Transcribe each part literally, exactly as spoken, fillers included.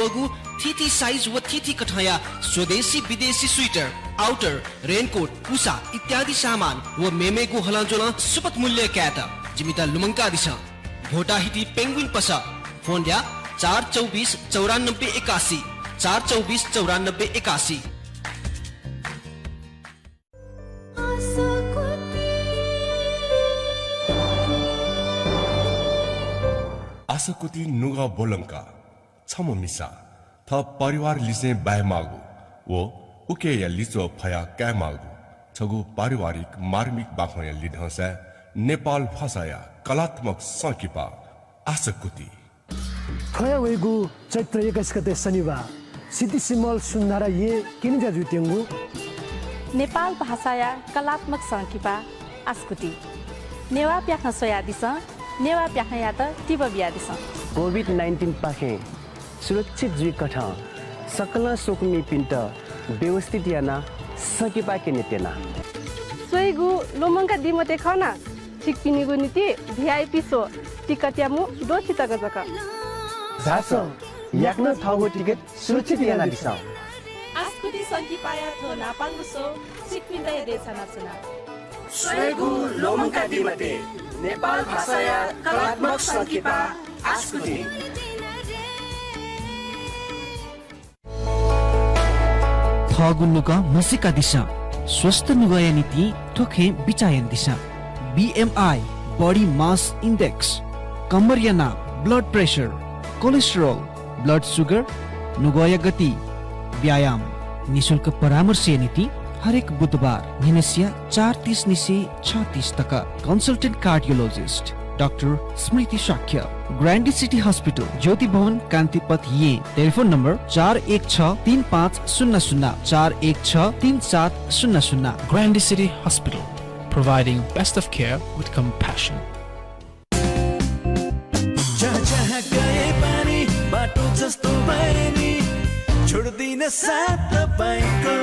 गु थीथी size व थीथी कथंया स्वदेशी विदेशी sweater, outer, raincoat, पुसा इत्यादि सामान व मेमेगु हलंज्वलं सुपथ मूल्य कायेत जिमित लुमंकादिसँ। भोटाहिटी पेंगुइन पसः। फोन ल्याः चार चौबिस चौरानब्बे एकासी, चार चौबिस चौरानब्बे एकासी। आसकुति नुगः ब्वलंकाः छम्ह मिसा थः परिवार लिसें बायेमाःगु व उकेया लिच्वः फयाः कायेमाःगु छगू पारिवारिक मार्मिक बाखंया लिधंसाय् नेपाल भाषाया कलात्मक संकिपा आसकुति। थ्वया वइगु चैत्र एकासी गते शनिबाः सितिसिमल सुन्धारा येँ क्यनेज्या जुइत्यंगु नेपाल भाषाया कलात्मक संकिपा आसकुति। नेवाः प्याखं स्वयादिसँ, नेवाः प्याखंयात तिबः बियादिसँ। कोभिड नाइन्टिन पाखें सुरक्षित जुइकथं सकलं स्वकुमिपिन्त व्यवस्थित यानाः संकिपा क्यनेत्यना। स्वइगु ल्वःमंकादी मते खः ला? छिकपिनिगु निंतिं भिआइपी show टिकटया मू द्वःछि तक जक। झासँ, याकनं थःगु टिकट सुरक्षित यानादिसँ। आसकुति संकिपाया थ्व न्हापांगु show छिकपिन्त हे देछानाच्वना। स्वयेगु ल्वःमंकादी मते, नेपाल भाषाया कलात्मक संकिपा आसकुति। थःगु नुगः म्हसीकादिसँ। स्वस्थ नुगःया निंतिं थ्व खँय् बिचाः यानादिसँ। बीएमआई, body mass index, कम्मरया नाप, blood pressure, cholesterol, blood sugar, नुगःया गति, व्यायाम। निशुल्क परामर्शया निंतिं हरेक बुधबार न्हिनसिया चार तीस निसें छ तीस तक। Consultant cardiologist डाक्टर स्मृति शाक्य, ग्रान्डी सिटी हस्पिटल, ज्योति भवन, कान्तिपथ, येँ। टेलिफोन नम्बर चार एक छ तीन पाँच शून्य शून्य, चार एक छ तीन सात शून्य शून्य। Grande City Hospital, providing best of care with compassion. जहाँ जहाँ गए पनि बाटो जस्तो भए नि, छोड्दिन साथ तपाईँको।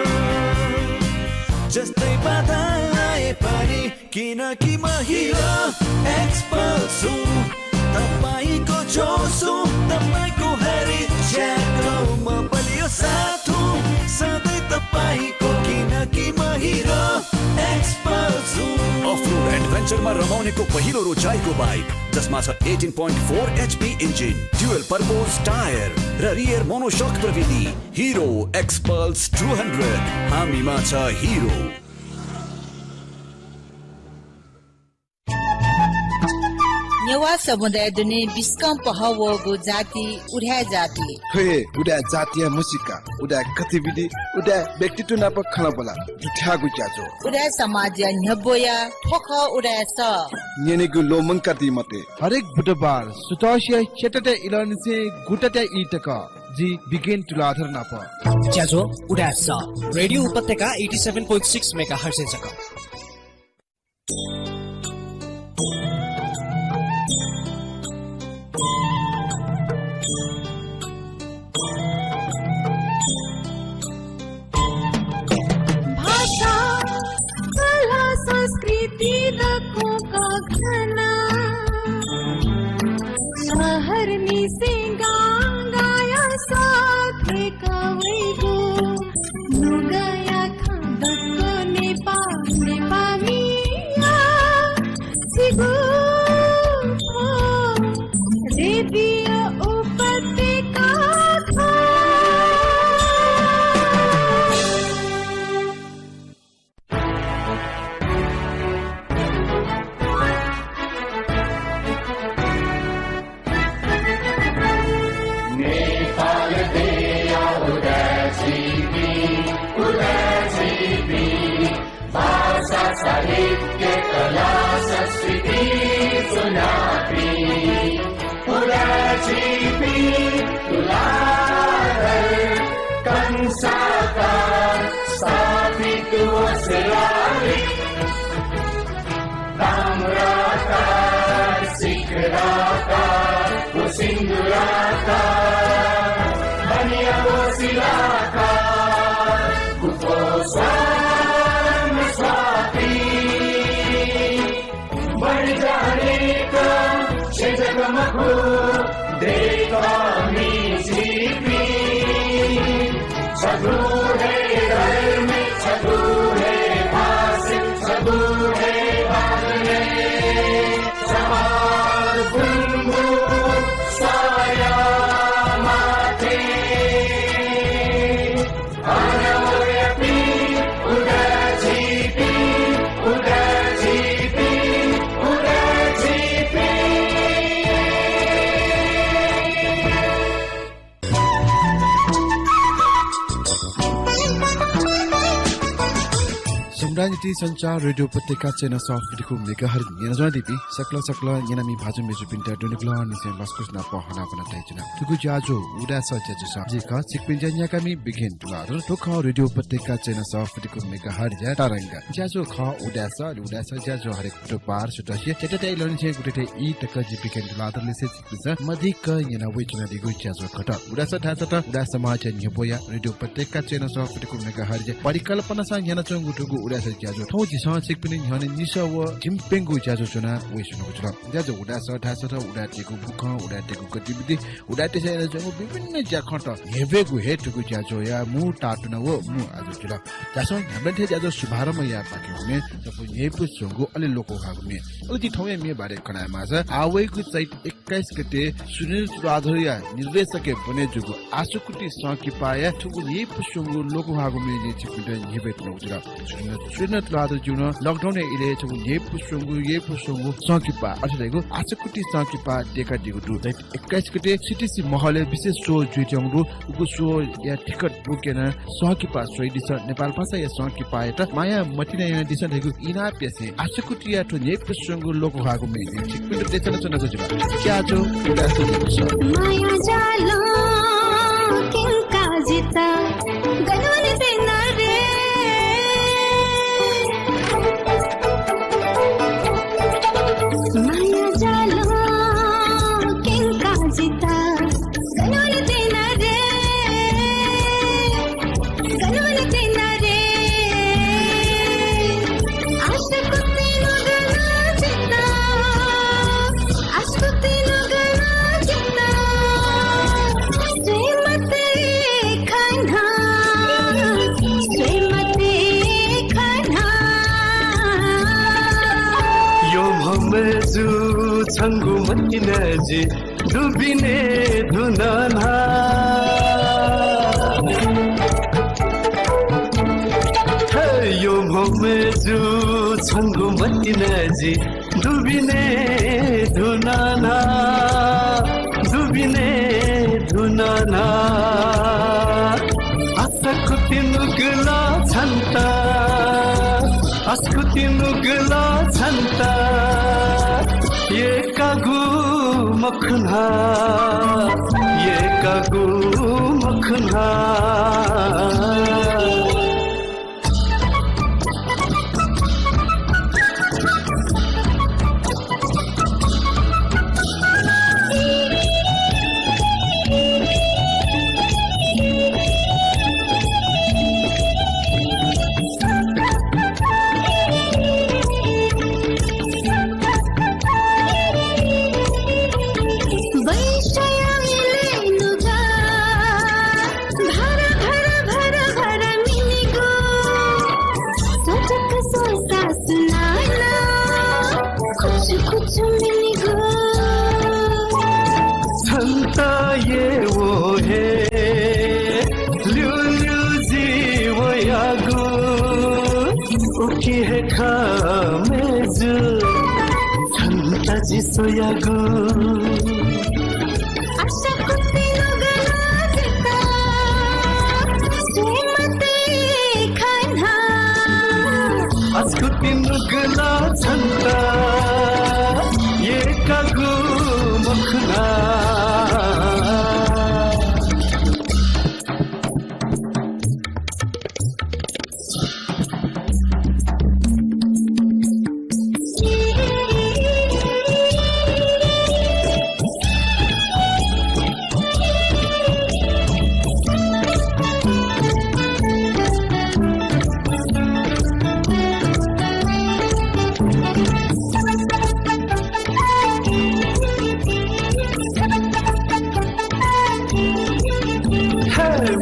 जस्तै बाधा आए पनि, किनकि म हिरो एक्सपल्स हुँ। तपाईँको जोस हुँ, तपाईँको हरेक ज्याकमा बलियो साथ हुँ, सधैँ तपाईँको, किनकि म हिरो एक्सपल्स हुँ। अफ रोड एडभेन्चरमा रमाउनेको पहिलो रोचाइको बाइक, जसमा छ eighteen point four HP engine, dual purpose tyre र रियर मोनोसक प्रविधि। हिरो एक्सपल्स टू हन्ड्रेड, हामीमा छ हिरो। नेवाः समुदाय दुने बिस्कं पहः वःगु जाति उदाय् जाति। थ्व हे उदाय् जातिया म्हसीका, उदाय् गतिविधि, उदाय् व्यक्तित्व नाप खँल्हाबल्हा दुथ्याःगु ज्याझ्वः। उदाय् समाजया न्ह्यब्वया थ्व खः उदाय् सः। न्यनेगु ल्वःमंकादी मते। हरेक बुधबार सुथसिया च्यातातय् इलंनिसें गुतातय् ई तक। जि बिगेन तुलाधर नाप। ज्याझ्वः उदाय् सः। रेडियो उपत्यका एटी सेभेन पोइन्ट सिक्स मेगाहर्जय् जक। भाषा, कला, संस्कृति दक्वं कःघाना। शहरनिसें गां गांया सः थ्वय्‌क वइगु। नुगःया खँ दक्व नेपाः, नेपाःमिया छिगु थ्व रेडियो उपत्यका खः। नेपाल देय्‌या उदाय् झीपिं, उदाय् झीपिं, भाषा, साहित्य, कला, संस्कृति ज्वनापिं। उदाय् झीपिं तुलाधर कंसाकार स्थापित वसलालि। ताम्राकार, शिखराकार, व सिन्दुराकार, बनिया व शिलाकार, गुफो स्वर्ण स्वाति। समुदाय निंतिं सञ्चार रेडियो उपत्यका चय्न्हय् सः फिफ्टी टू मेगाहर्ज न्यनाच्वनादीपिं सकल सकल न्यनामि भाजु मय्जुपिन्त दुनुगलं निसें लसकुस नाप हनाबना तयाच्वना। थुगु ज्याझ्वः उदाय् सः ज्याझ्वलय् जि खः छिकपिनि ज्या न्ह्याकामि बिघेन तुलाधर। थ्व खः रेडियो उपत्यका चय्न्हय् सः फिफ्टी टू मेगाहर्ज तरंग। ज्याझ्वः खः उदाय् सः, उदाय् सः ज्याझ्वः हरेक बुधबार सुथसिया च्यातातय् लनिसें गुथिथय् ई तक जि बिघेन तुलाधरलिसे छिकपिन्सं मदिक्क न्यना वयाच्वनादीगु ज्याझ्वः खः। उदाय् सः धाःसा त उदाय् समाजया न्ह्यब्वया रेडियो उपत्यका चय्न्हय् सः फिफ्टी टू मेगाहर्ज परिकल्पनासं न्ह्यानाच्वंगु थुगु उदाय् सः ज्याझ्वः थौं झीसं छिकपिनि न्ह्यःने निसः व झिंप्यंगू ज्याझ्वः च्वना वयाच्वनागु जुल। ज्याझ्वः उदाय् सः धाःसा त उदाय् देगु बुखँ, उदाय् देगु गतिविधि, उदाय्‌तय्सं यानाच्वंगु विभिन्न ज्याखँत न्ह्यब्वयेगु हे थुगु ज्याझ्वःया मू ताःतुना व मू आजु जुल। झासँ न्ह्याबलें थें ज्याझ्वः शुभारम्भ यायेपाखें हुनिं छपु न्ह्यइपुसे च्वंगु अले लोकंह्वाःगु म्ये। अले जिं थौंया म्ये बारे कनाये माःसा आः वइगु चैत एक्काइस गते सुरेन्द्र तुलाधरया निर्देशकय् बने जूगु आशाकुति संकिपाया थुगु न्ह्यइपुसे च्वंगु लोकंह्वाःगु म्ये जिं छिकपिन्त न्ह्यब्वये धुनागु जुल। सुरेन्द्र, सुरेन्द्र तुलाधरजुं नं lockdown या इलय् छगू न्ह्यइपुसे च्वंगु, न्ह्यइपुसे च्वंगु संकिपा, अथे धइगु आशाकुति संकिपा दय्कादीगु दु। चैत एक्काइस गते सिटिसी महलय् विशेष show जुइत्यंगु दु। उगु show या टिकट book यानाः संकिपा स्वयादिसँ। नेपाल भाषाया संकिपायात माया मतिना यानादिसँ धइगु इनाप यासें आशाकुतिया थ्व न्ह्यइपुसे च्वंगु लोकंह्वाःगु म्ये जिं छिकपिन्त देछानाच्वनागु जुल। ज्याझ्वः उदाय् सः ज्याझ्वलय्। माया जालं क्यंका जितः गन वने त्यना रे। माया जालं क्यंका जितः गन वने त्यना रे। गन वने त्यना रे। आशाकुति नुगलं जितः, आशाकुति नुगलं जितः स्वये मते खना, स्वये मते खना। यःम्ह मय्जु छंगु मतिना जि दुबिने धुन न्हा। हे यःम्ह मय्जु छंगु मतिना जि दुबिने धुन न्हा, दुबिने धुन न्हा। आशाकुति नुगलं छन्त, आशाकुति नुगलं छन्त यय्कागु मखु न्हा, यय्कागु मखु न्हा। वैशाया इलय् नुगः भर भर भर भर मिनिगु। सजक स्वःसा सुनानं खुचु खुचु मिनिगु। छन्त यय्वः हे ल्यूल्यू जि वयागु। उकी हे खः मय्जु छन्त जि स्वयागु। आशाकुति नुगलं जितः स्वये मते खना। आशाकुति नुगलं छन्त यय्कागु मखु न्हा।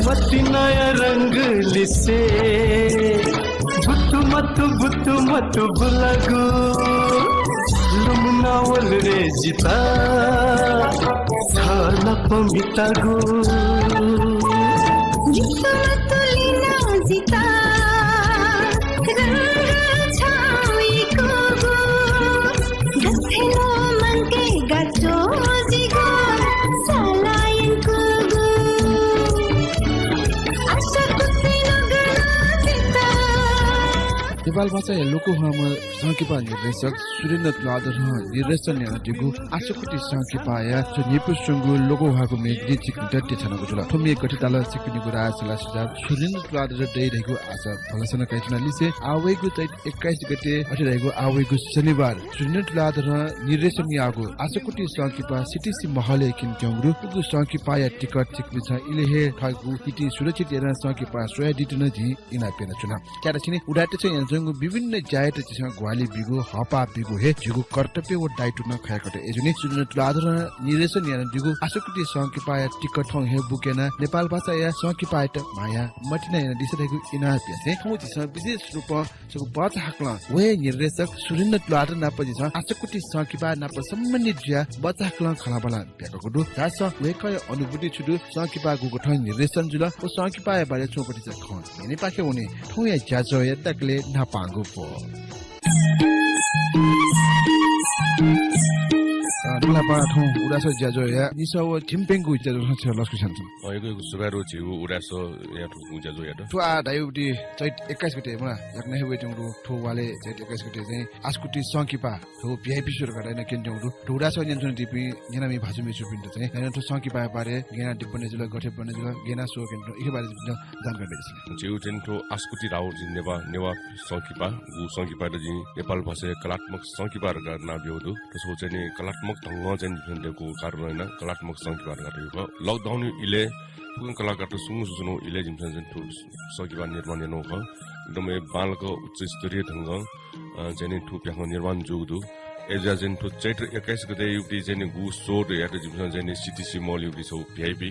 मतिनाया रंग लिसे बुतु मतु बुतु मतु बुलागु लुमना वल रे जिता छलप मितागु। जितु मतु लिना जिता रंग छाउइकुगु गथे नो मंके गाचो जिगु सालायंकुगु। नेपाल भाषाया लोकंह्वाःम्ह संकिपा निर्देशक सुरेन्द्र तुलाधरं निर्देशन यानादीगु आशाकुटी संकिपाया थ्व न्ह्यइपुसे च्वंगु लोकंह्वाःगु म्ये जिं छिकपिन्त देछानागु जुल। थ्व म्ये गथे ताल छिकपिनिगु राय सल्लाह सुझाव सुरेन्द्र तुलाधरं दइ धइगु आशा भलसा नं कयाच्वना। लिसे आः वइगु चैत एक्काइस गते अथे धइगु आः वइगु शनिबार सुरेन्द्र तुलाधरं निर्देशन याःगु आशाकुटी संकिपा सिटिसी महलय् क्यनेत्यंगु दु। उगु संकिपाया टिकट छिकपिन्सं इलय् हे थःगु हितिं सुरक्षित यानाः संकिपा स्वयादीत नं जिं इनाप यानाच्वना। त्यात छिनि उदाय्‌त छेँ यानाच्वंगु विभिन्न ज्यायात झीसं ग्वाहालि बीगु, हःपाः बीगु हे झीगु कर्तव्य व दायित्व नं खयाकत। अय्‌जूगुलिं सुरेन्द्र तुलाधरं निर्देशन यानादीगु आशाकुटी संकिपाया टिकट थौं हे बुक यानाः नेपाल भाषाया संकिपायात माया मतिना यानादिसँ धइगु इनाप यासें थौं झीसं विशेष रूपं छगू भचा हाकलं व हे निर्देशक सुरेन्द्र तुलाधर नाप झीसं आशाकुटी संकिपा नाप सम्बन्धित जुयाः भचा हाकलं खँल्हाबल्हा ब्याकागु दु। झासँ वय्‌कःया अनुभूति छु दु, संकिपा गुकथं निर्देशन जुल व संकिपाया बारे च्वंपतिचा खँ न्यनेपाखे वने थौंया ज्याझ्वःया दकलय् न्हापांगु ब्व। अ, दुलापा थौं उदाय् सः ज्याझ्वःया निसः व थिमप्यंगू ज्याझ्वः छेँ लसकुस यानाच्वना। अ, यक्व यक्व सुभाय् दु झीगु उदाय् सःया थुगु ज्याझ्वःयात। थ्व आः धयागु ति चैत एक्काइस गते मला याकनं हे वइत्यंगु दु। थ्व वालय् चैत एक्काइस गते चाहिँ आशाकुटी संकिपा थ्व VIP show धकाः यानाः क्यनेत्यंगु दु। थ्व उदाय् सः न्यनाच्वनादीपिं न्यनामि भाजु मय्‌जुपिन्त चाहिँ न्हापां थ्व संकिपाया बारे गय् यानाः दिपने जुल, गथे बने जुल, गय् यानाः show क्यनेत्यंगु इखे बारे जिमित जानकारी बियादिसँ। झीगु चाहिँ थ्व आशाकुटी धाःगु झी नेवाः, नेवाः संकिपा, गु संकिपायात जिं नेपाल भाषाया कलात्मक संकिपा धकाः नां बियागु दु। थ्व चाहिँ नि कलात्मक ढंगं चाहिँ जिमिसं दय्‌कूगु कारणं यानाः कलात्मक संकिपा धकाः धयागु खः। Lockdown इलय् फुक्कं कलाकारत सुंगू सुं च्वनागु इलय् जिमिसं चाहिँ थ्व संकिपा निर्माण यानागु खः। एकदमै बांलाक उच्च स्तरीय ढंगं, अ, चाहिँ नि थ्व प्याखं निर्माण जूगु दु। अय्‌जुयाः चाहिँ नि थ्व चैत्र एक्काइस गते युगुति चाहिँ नि गु show धयात जिमिसं चाहिँ नि सिटिसी महल युगुति छगू VIP,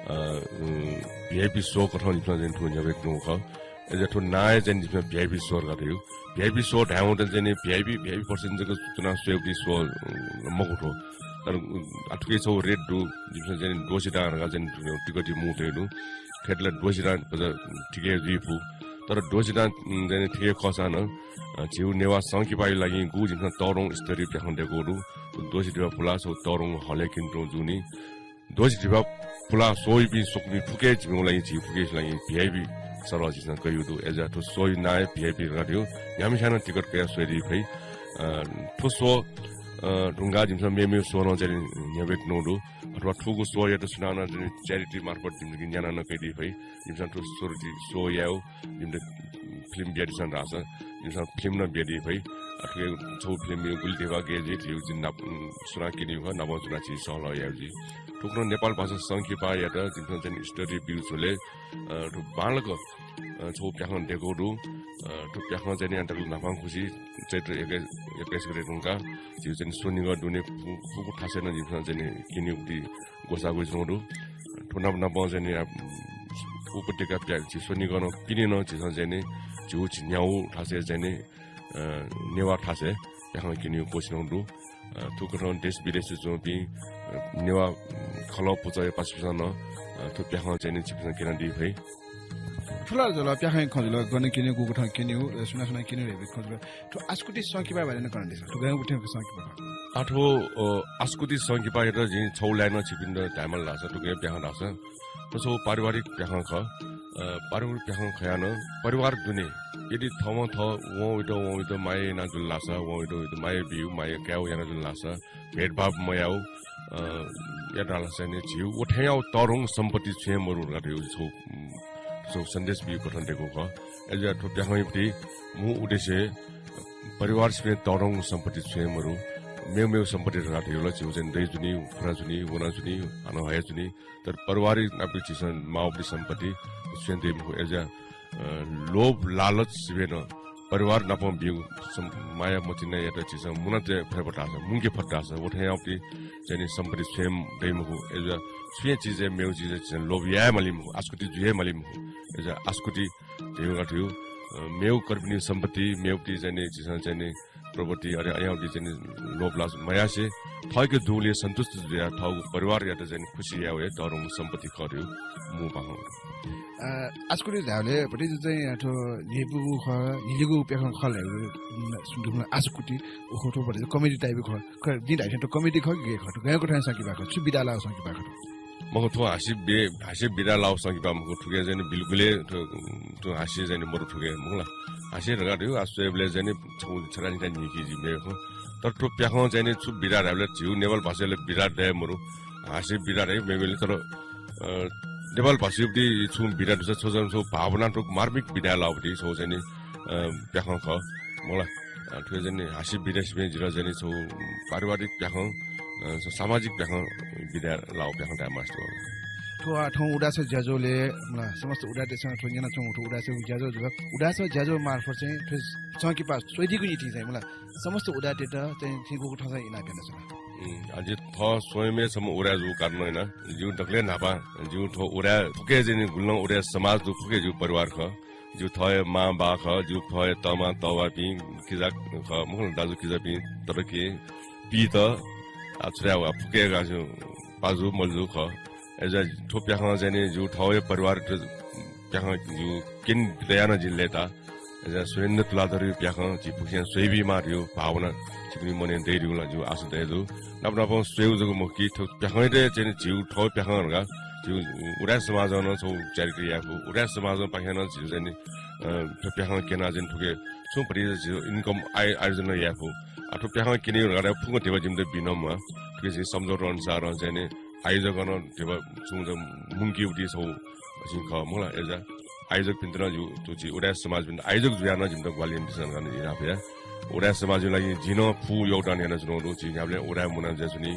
अ, उम्, VIP show कथं जिमिसं चाहिँ नि थ्व न्ह्यब्वयेत्यंगु खः। अय्‌जुयाः थ्व नां हे चाहिँ नि जिमिसं VIP show धकाः धयागु। VIP show धायेवं चाहिँ नि VIP, VIP पर्सेन्ट जक च्वनाः स्वयेगुति show, उम्, मखु थ्व। तर, उम्, आ, थुकी छगू rate दु, जिमिसं चाहिँ नि द्वःछि दां धकाः चाहिँ नि टिकट मू तयागु दु। खय्‌त ला द्वःछि दां भचा थिके जुइफु। तर द्वःछि दां, उम्, चाहिँ नि थिके खःसां नं, अ, झीगु नेवाः संकिपाया लागि गु जिमिसं तःधंगु स्तरीय प्याखं दय्‌कूगु दु। द्वःछि धिबा पुलाः छगू तःधंगु हलय् क्यनेत्यंगु जूगुलिं द्वःछि धिबा पुलाः स्वइपिं स्वकुमि फुक्कं जिमिगु लागि, झी फुक्कंया लागि VIP सरह झीसं कयागु दु। अय्‌जुयाः थ्व show-या नां हे VIP धकाः धयागु। न्ह्याम्हस्यां नं टिकट कयाः स्वयादी फइ। अ, थ्व show, अ, धुंकाः जिमिसं मेमेगु show नं चाहिँ नि न्ह्यब्वयेत्यनागु दु। अथवा थुगु show-यात सुनानं चाहिँ नि charity मार्फत जिमिसं न्यानाः नं कयादी फइ। जिमिसं थ्व charity show यायेगु, जिमित film बियादिसँ धाःसा, जिमिसं film नं बियादी फइ। अ, थुकी छगू film गुलि धिबा गय् जुइ धइगु जिं नाप, उम्, सुनां क्यनीगु खः, नापं च्वनाः झी सहलह यायेगु जुइ। थुकथं नेपाल भाषा संकिपायात जिमिसं चाहिँ नि स्तरीय बीगु झ्वलय्, अ, थ्व बांलाक, अ, छगू प्याखं दय्‌कूगु दु। अ, थ्व प्याखं चाहिँ नि अन्तर्गत न्हापांखुसी चैत्र एक्काइस, एक्काइस गते धुंकाः झीगु चाहिँ नि स्वनिगः दुने फु-, फुगु थासय् नं जिमिसं चाहिँ नि क्यनेगु ति ग्वसाः ग्वयाच्वनागु दु। थ्व नाप नापं चाहिँ नि, आ, उपत्यका प्या-, झी स्वनिगः नं पिने नं झीसं चाहिँ नि झीगु झिंन्यागू थासय् चाहिँ नि, अ, नेवाः थासय् प्याखं क्यनेगु क्वःछिनागु दु। अ, थुकथं देश विदेशय् च्वंपिं, अ, नेवाः, उम्, खलः पुचःया पासापिसं नं, अ, थ्व प्याखं चाहिँ नि छिकपिन्सं क्यनादी फइ। थ्व ला जुल प्याखंया खँ जुल, गन क्यनेगु, गुकथं क्यनेगु, अ, सुनां सुनां क्यनेगु धइगु खँ जुल। थ्व आशाकुटी संकिपाया बारे नं कनादिसँ। थ्व गन गुथें संकिपा खः? आ, थ्व, अ, आशाकुटी संकिपायात जिं छगू line नं छिकपिन्त धायेमाल धाःसा, थुकिया प्याखं धाःसा, थ्व छगू पारिवारिक प्याखं खः। अ, पारिवारिक प्याखं खयाः नं परिवार दुने यदि थःम्हं थः वं वइत, वं वइत माया याना जुल धाःसा, वं वइत, वं वइत माया बीगु, माया कायेगु याना जुल धाःसा, भेदभाव मयायेगु, अ, यात धाःसा चाहिँ नि झीगु व थेंयागु तःधंगु सम्पत्ति छुं हे मरु धकाः धयागु छगू, उम्, छगू सन्देश बीगु कथं दय्‌कूगु खः। अय्‌जुयाः थ्व प्याखंया मू उद्देश्य परिवार सिबें तःधंगु सम्पत्ति छुं हे मरु, मेगु मेगु सम्पत्ति धकाः धयागु ला झीगु चाहिँ दइ जुनि, खुना जुनि, वना जुनि, हानं हया जुनि। तर पारिवारिक नापं झीसं माःगु सम्पत्ति छुं हे दइ मखु। अय्‌जुयाः, अ, लोभ लालच सिबें नं परिवार नाप ब्यूगु सम-, माया मतिनायात झीसं मुना तये फय् फत धाःसा, मुंके फत धाःसा, व थें याःगु चाहिँ नि सम्पत्ति छुं हे दइ मखु। अय्‌जुयाः छुं हे चिजय् मेगु चिजय् झीसं लोभ याये माली मखु, आसक्ति जुइ हे माली मखु। अय्‌जुयाः आसक्ति धइगु का धइगु, अ, मेगु कर्पिनि सम्पत्ति, मेगुति चाहिँ नि झीसं चाहिँ नि प्रवृत्ति, अले अयावति चाहिँ नि लोभ लालच मयासे, थःके दुगुलिइ सन्तुष्ट जुयाः थःगु परिवारयात चाहिँ नि खुसी यायेगु हे तःधंगु सम्पत्ति खः धइगु मू पाहां। अ, आसक्ति धायेबलय् भतिचा चाहिँ थ्व न्ह्यइपुगु खः, न्ह्यइपुगु प्याखं खः ला, उम्, सुं दुम्ला आसक्ति, उखु थ्व भतिचा comedy type खः। खः, जिं धाइथें थ्व comedy खः कि गय् खः, थ्व गय् कथं संकिपा खः, छु बिदा लाःगु संकिपा खः थ्व? मखु, थ्व हास्यं बि-, हास्यं बिदा लाःगु संकिपा मखु, थुके चाहिँ नि बिल्कुल हे थ्व, थ्व हास्यं चाहिँ नि मरु थुके, मखु ला। हास्यं धकाः धइगु, आ, स्वयेबलय् चाहिँ नि छगू छता निता नीकिं जुइ मेगु खः। तर थ्व प्याखं चाहिँ नि छु बिदा धायेबलय् झीगु नेपाल भाषाय् ला बिदा दये मरु। हास्यं बिदा धाइ मेगु, तर अ, नेपाल भाषायागुति छुं बिदा दुसा, छगू चाहिँ छगू भावनात्मक मार्मिक बिदा लाःगुति छगू चाहिँ नि, अ, प्याखं खः, मखु ला। अ, थुके चाहिँ नि हास्यं बिदा सिबें जितः चाहिँ नि छगू पारिवारिक प्याखं, अ, छगू सामाजिक प्याखं बिदा लाःगु प्याखं धाये मास्ति वः। थ्व, अ, थौं उदाय् सः ज्याझ्वलय्, मखु ला, समस्त उदाय्‌तय्‌सं थ्व न्यनाच्वंगु थ्व उदाय् सः ज्याझ्वः जुल। उदाय् सः ज्याझ्वः मार्फत चाहिँ थ्व संकिपा स्वइदीगु निंतिं चाहिँ, मखु ला, समस्त उदाय्‌तय्‌त चाहिँ छिं गुगु थःसां इनाप यानाच्वना? उम्, अ, जि थः स्वयम्‌या छम्ह उदाय् जूगु कारणं यानाः जिगु दकलय् न्हापां जिगु थ्व उदाय् फुक्कं चाहिँ नि गुलिं उदाय् समाज दु, फुक्कं जिगु परिवार खः। जिगु थः हे मां बाः खः, जिगु थः हे तःमां तःबापिं किजा खः, मखु ला, दाजु किजापिं, तताकेहेँ, पिता, आ, छु धाये, फुक्कं हे गा, पाजु मजु खः। अय्‌जुयाः थ्व प्याखं चाहिँ नि जिगु थः हे परिवार प्याखं जिगु क्यने तयाः नं जिं लय्‌ता। अय्‌जुयाः सुरेन्द्र तुलाधरयागु प्याखं झी फुक्कसिनं स्वयाबी माः धइगु भावना छिकपिनि मनय् दइ धइगु ला जिगु आशा दइ दु। नाप नापं स्वयेगु जक मखु कि थ्व प्याखंयात चाहिँ नि झीगु थः प्याखं धकाः झीगु उदाय् समाजं नं छगू चर्चा याये फु। उदाय् समाजपाखें नं झीगु चाहिँ नि, अ, थ्व प्याखं क्यनाः चाहिँ नि थुके छुं भतिचा झीगु income आय आयोजन याये फु। आ, थ्व प्याखं क्यनेगु धकाः फुक्कं धिबा जिमित बी नं म्वाः। थुके झी सम्झौता अनुसारं चाहिँ नि आयोजकं नं धिबा छुं चाहिँ मुंकेगुति छगू झी खः, मखु ला। अय्‌जुयाः आयोजकपिन्त नं जिगु, थ्व झी उदाय् समाजपिन्त आयोजक जुयाः नं जिमित ग्वाहालि यानादिसँ धकाः नं इनाप याये। उदाय् समाजया लागि जिं नं फुगु योगदान यानाच्वनागु दु। झी न्ह्याबलें उदाय् मुना जुयाच्वनी,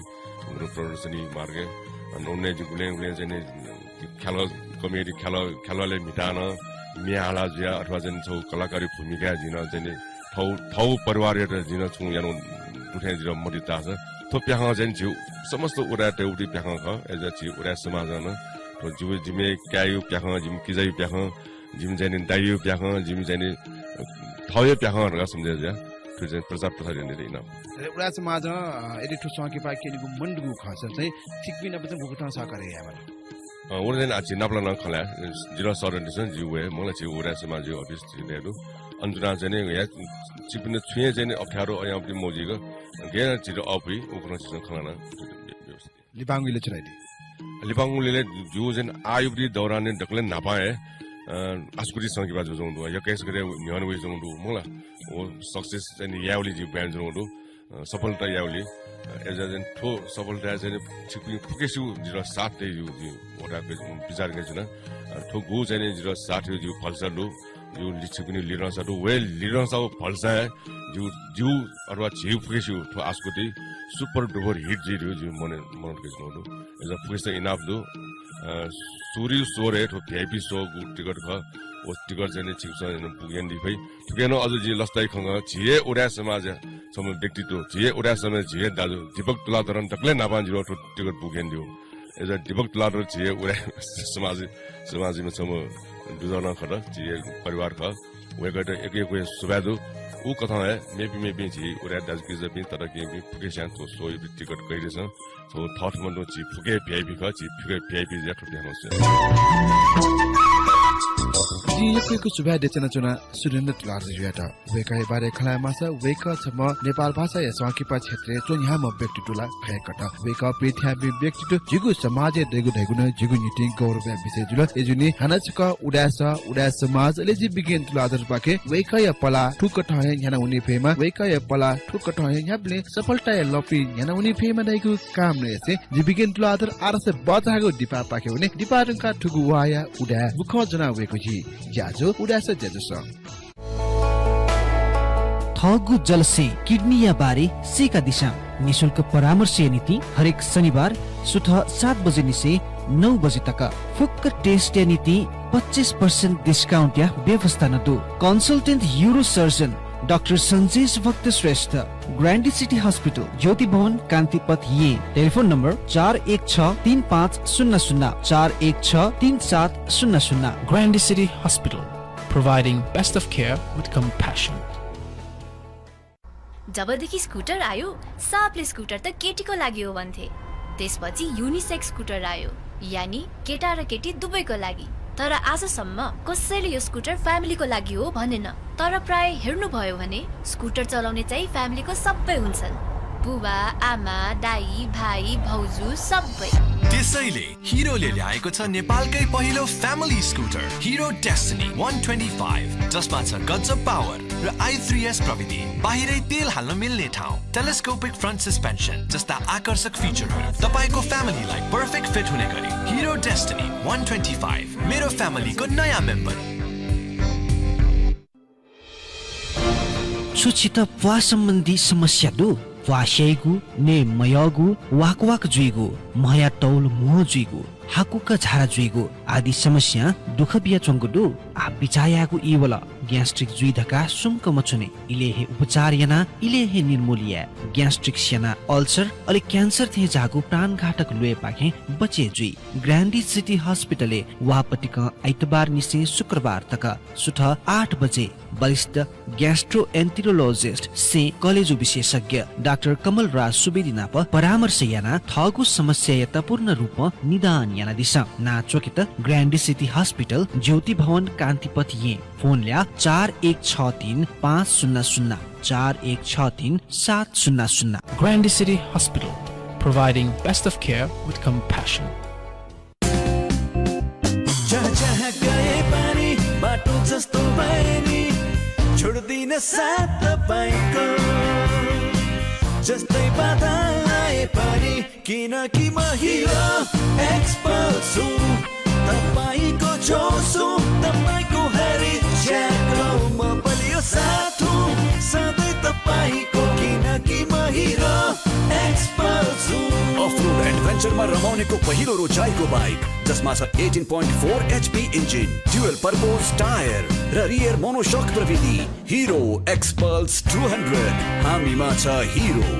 उगु प्रदर्शनी मार्गय्। अ, नवनय् जिं गुलें गुलें चाहिँ नि ख्यालः, comedy ख्यालः, ख्यालःलय् म्हिताः नं म्ये हाला जुयाः अथवा चाहिँ नि छगू कलाकारी भूमिकाय् जिं नं चाहिँ नि थःगु, थःगु परिवारयात जिं नं छुं यानागु दु थें जितः मतिइ ताःसा थ्व प्याखं चाहिँ नि झीगु समस्त उदाय्‌तय्‌गु प्याखं खः। अय्‌जुयाः झी उदाय् समाजं नं थ्व जिगु जिमि काय्‌यागु प्याखं, जिमि किजायागु प्याखं, जिमि चाहिँ नि दाइयागु प्याखं, जिमि चाहिँ नि थःगु प्याखं धकाः सम्झे जुयाः थ्व चाहिँ प्रचार प्रसार यानादिल इनाप। अले उदाय् समाजं, अ, यदि थ्व संकिपा क्यनेगु मन दुगु खःसा चाहिँ छिकपिं नाप चाहिँ गुकथं सहकार्य यायेमाल? अ, व चाहिँ नि आ झी नापलानाः खँ ल्हाये, जितः सःतन दिसँ, जि वये, मखु ला, झी उदाय् समाजयागु अफिस झी नयेगु दु। अन च्वनाः चाहिँ नि या छिकपिन्त छुं हे चाहिँ नि अप्ठ्यारो अयावति मजुइक गय् झीत अःपुइ, उकथं झीसं खँ ल्हानाः लिपांगु इलय् छु धाइ दी? लिपांगु इलय् जिगु चाहिँ नि आःयागुति दौरानय् दकलय् न्हापां हे, अ, आसक्ति संकिपा जुयाच्वंगु दु, यक्व यक्व न्ह्यःने वयाच्वंगु दु, मखु ला। व success चाहिँ नि यायेगुलिइ जि ब्वाँय् जुयाच्वंगु दु, अ, सफलता यायेगुलिइ। अ, अय्‌जुयाः चाहिँ नि थ्व सफलताय् चाहिँ नि छिकपिं फुक्कसिगु जितः साथ दइ धइगु जिं ह्वःताः बिचाः यानाच्वना। अ, थ्व गुगु चाहिँ नि जितः साथ दइ धइगु भलसा दु। जिगु लि-, छिकपिनि लिधंसा दु। व हे लिधंसा व भलसाय् जिगु, जिगु अथवा झीगु फुक्कसिगु थ्व आसक्ति super duper hit जुइ धइगु जिं मन, मनंतुनाच्वनागु दु। अय्‌जुयाः फुक्कसित इनाप दु। अ, सुरु स्वरय् थ्व VIP show गु ticket खः। व ticket चाहिँ नि छिकपिन्सं book यानादी फइ। थुके नं अझ जिं लसताया खँ कना, झी हे उदाय् समाजया छम्ह व्यक्तित्व, झी हे उदाय् समाजया झी हे दाजु दीपक तुलाधरं दकलय् न्हापां जितः थ्व ticket book यानादीगु। अय्‌जुयाः दीपक तुलाधर झी हे उदाय् समाज, समाजयाम्ह छम्ह दुजः नं खः, झी हे परिवार खः। वय्‌कःयात यक्व यक्व सुभाय् दु। उकथं हे मेपिं मेपिं झी उदाय् दाजुकिजापिं, तताकेहेँपिं फुक्कसियां थ्व show-या ticket कयादिसँ। थ्व थःथम्हं तुं झी फुक्कं हे VIP खः, झी फुक्कं हे VIP जुयाः थ्व प्याखं स्वये। जिं यक्व यक्व सुभाय् देछानाच्वना सुरेन्द्र तुलाधरजुयात। वय्‌कःया बारे खँ ल्हायेमाःसा वय्‌कः छम्ह नेपाल भाषाया संकिपा क्षेत्रय् च्वन्ह्याम्ह व्यक्तित्व ला खः हे खः। वय्‌कः पिथ्याःपिं व्यक्तित्व झीगु समाजय् दइगु धइगु नं झीगु निंतिं गौरवया विषय जुल। अय्‌जूगुलिं हानं छकः उदाय् सः, उदाय् समाज, अले जि बिगेन तुलाधरपाखें वय्‌कःया पलाः थुकथं हे न्ह्यानावने फयेमा, वय्‌कःया पलाः थुकथं हे न्ह्याबलें सफलताया लँपुइ न्ह्यानावने फयेमा धइगु कामना यासें जि बिगेन तुलाधर आरासे बचाःगु दिपापाखे वने। दिपा धुंकाः थुगु वाःया उदाय् बुखँ ज्वना वयेगु झी ज्याझ्वः उदाय् सः ज्याझ्वलय्। थःगु जलस्यें किडनीया बारे सीकादिसँ। निशुल्क परामर्शया निंतिं हरेक शनिबार सुथ सात बजेनिसें नौ बजे तक। फुक्क test या निंतिं पच्चिस percent discount या व्यवस्था नं दु। Consultant urosurgeon डाक्टर सञ्जेश भक्त श्रेष्ठ, ग्रान्डी सिटी हस्पिटल, ज्योति भवन, कान्तिपथ, यें। टेलिफोन नम्बर चार एक छ तीन पाँच शून्य शून्य, चार एक छ तीन सात शून्य शून्य। Grande City Hospital, providing best of care with compassion. जबदेखि स्कुटर आयो, सबले स्कुटर त केटीको लागि हो भन्थे। त्यसपछि युनिसेक्स स्कुटर आयो, यानी केटा र केटी दुवैको लागि। तर आजसम्म कसैले यो स्कुटर फ्यामिलीको लागि हो भनेन। तर प्राय हेर्नुभयो भने स्कुटर चलाउने चाहिँ फ्यामिलीको सबै हुन्छन्, बुबा, आमा, दाइ, भाइ, भाउजू सबै। त्यसैले हिरोले ल्याएको छ नेपालकै पहिलो फ्यामिली स्कुटर हिरो डेस्टिनी वान ट्वेन्टी फाइभ, जसमा छ गजब पावर र आई थ्री एस प्रविधि, बाहिरै तेल हाल्न मिल्ने ठाउँ, टेलिस्कोपिक फ्रन्ट सस्पेन्सन जस्ता आकर्षक फिचरहरू। तपाईँको फ्यामिलीलाई पर्फेक्ट फिट हुने गरी हिरो डेस्टिनी वान ट्वेन्टी फाइभ, मेरो फ्यामिलीको नयाँ मेम्बर। छु छित प्वाः सम्बन्धी समस्या दु? प्वाः स्याइगु, नये मयःगु, वाकवाक जुइगु, म्हया तौल म्हो जुइगु, हाकुक झारा जुइगु आदि समस्यां दुःख बियाच्वंगु दु? आ बिचाः यायेगु ई वल। ग्यास्ट्रिक जुइ धकाः सुम्क मछुने। इलय् हे उपचार यानाः इलय् हे निर्मूल याये। ग्यास्ट्रिक स्यानाः अल्सर अले क्यान्सर थें ज्याःगु प्राणघातक ल्वय्‌पाखें बचय् जुइ। ग्रान्डी सिटी हस्पिटलय् वाःपतिकं आइतबार निसें शुक्रबार तक सुथ आठ बजे वरिष्ठ ग्यास्ट्रोएन्टेरोलोजिस्ट सें कलेजु विशेषज्ञ डाक्टर कमलराज सुवेदी नाप परामर्श यानाः थःगु समस्यायात पूर्ण रूपं निदान यानादिसँ। नां च्वकेत ग्रान्डी सिटी हस्पिटल, ज्योति भवन, कान्तिपथ, यें। फोन ल्याः चार एक छ तीन पाँच शून्य शून्य, चार एक छ तीन सात शून्य शून्य। Grande City Hospital, providing best of care with compassion. जहाँ जहाँ गए पनि बाटो जस्तो भए नि, छोड्दिन साथ तपाईँको। जस्तै बाधा आए पनि, किनकि म हिरो एक्सपल्स हुँ। तपाईँको जोस हुँ, तपाईँको हरेक ज्याकल म बलियो साथ हुँ, सधैँ तपाईँको, किनकि म हिरो एक्सपल्स हुँ। अफ रोड एडभेन्चरमा रमाउनेको पहिलो रोचाइको बाइक, जसमा छ eighteen point four HP engine, dual purpose tyre र रियर मोनोसक प्रविधि। हिरो एक्सपल्स टू हन्ड्रेड, हामीमा छ हिरो।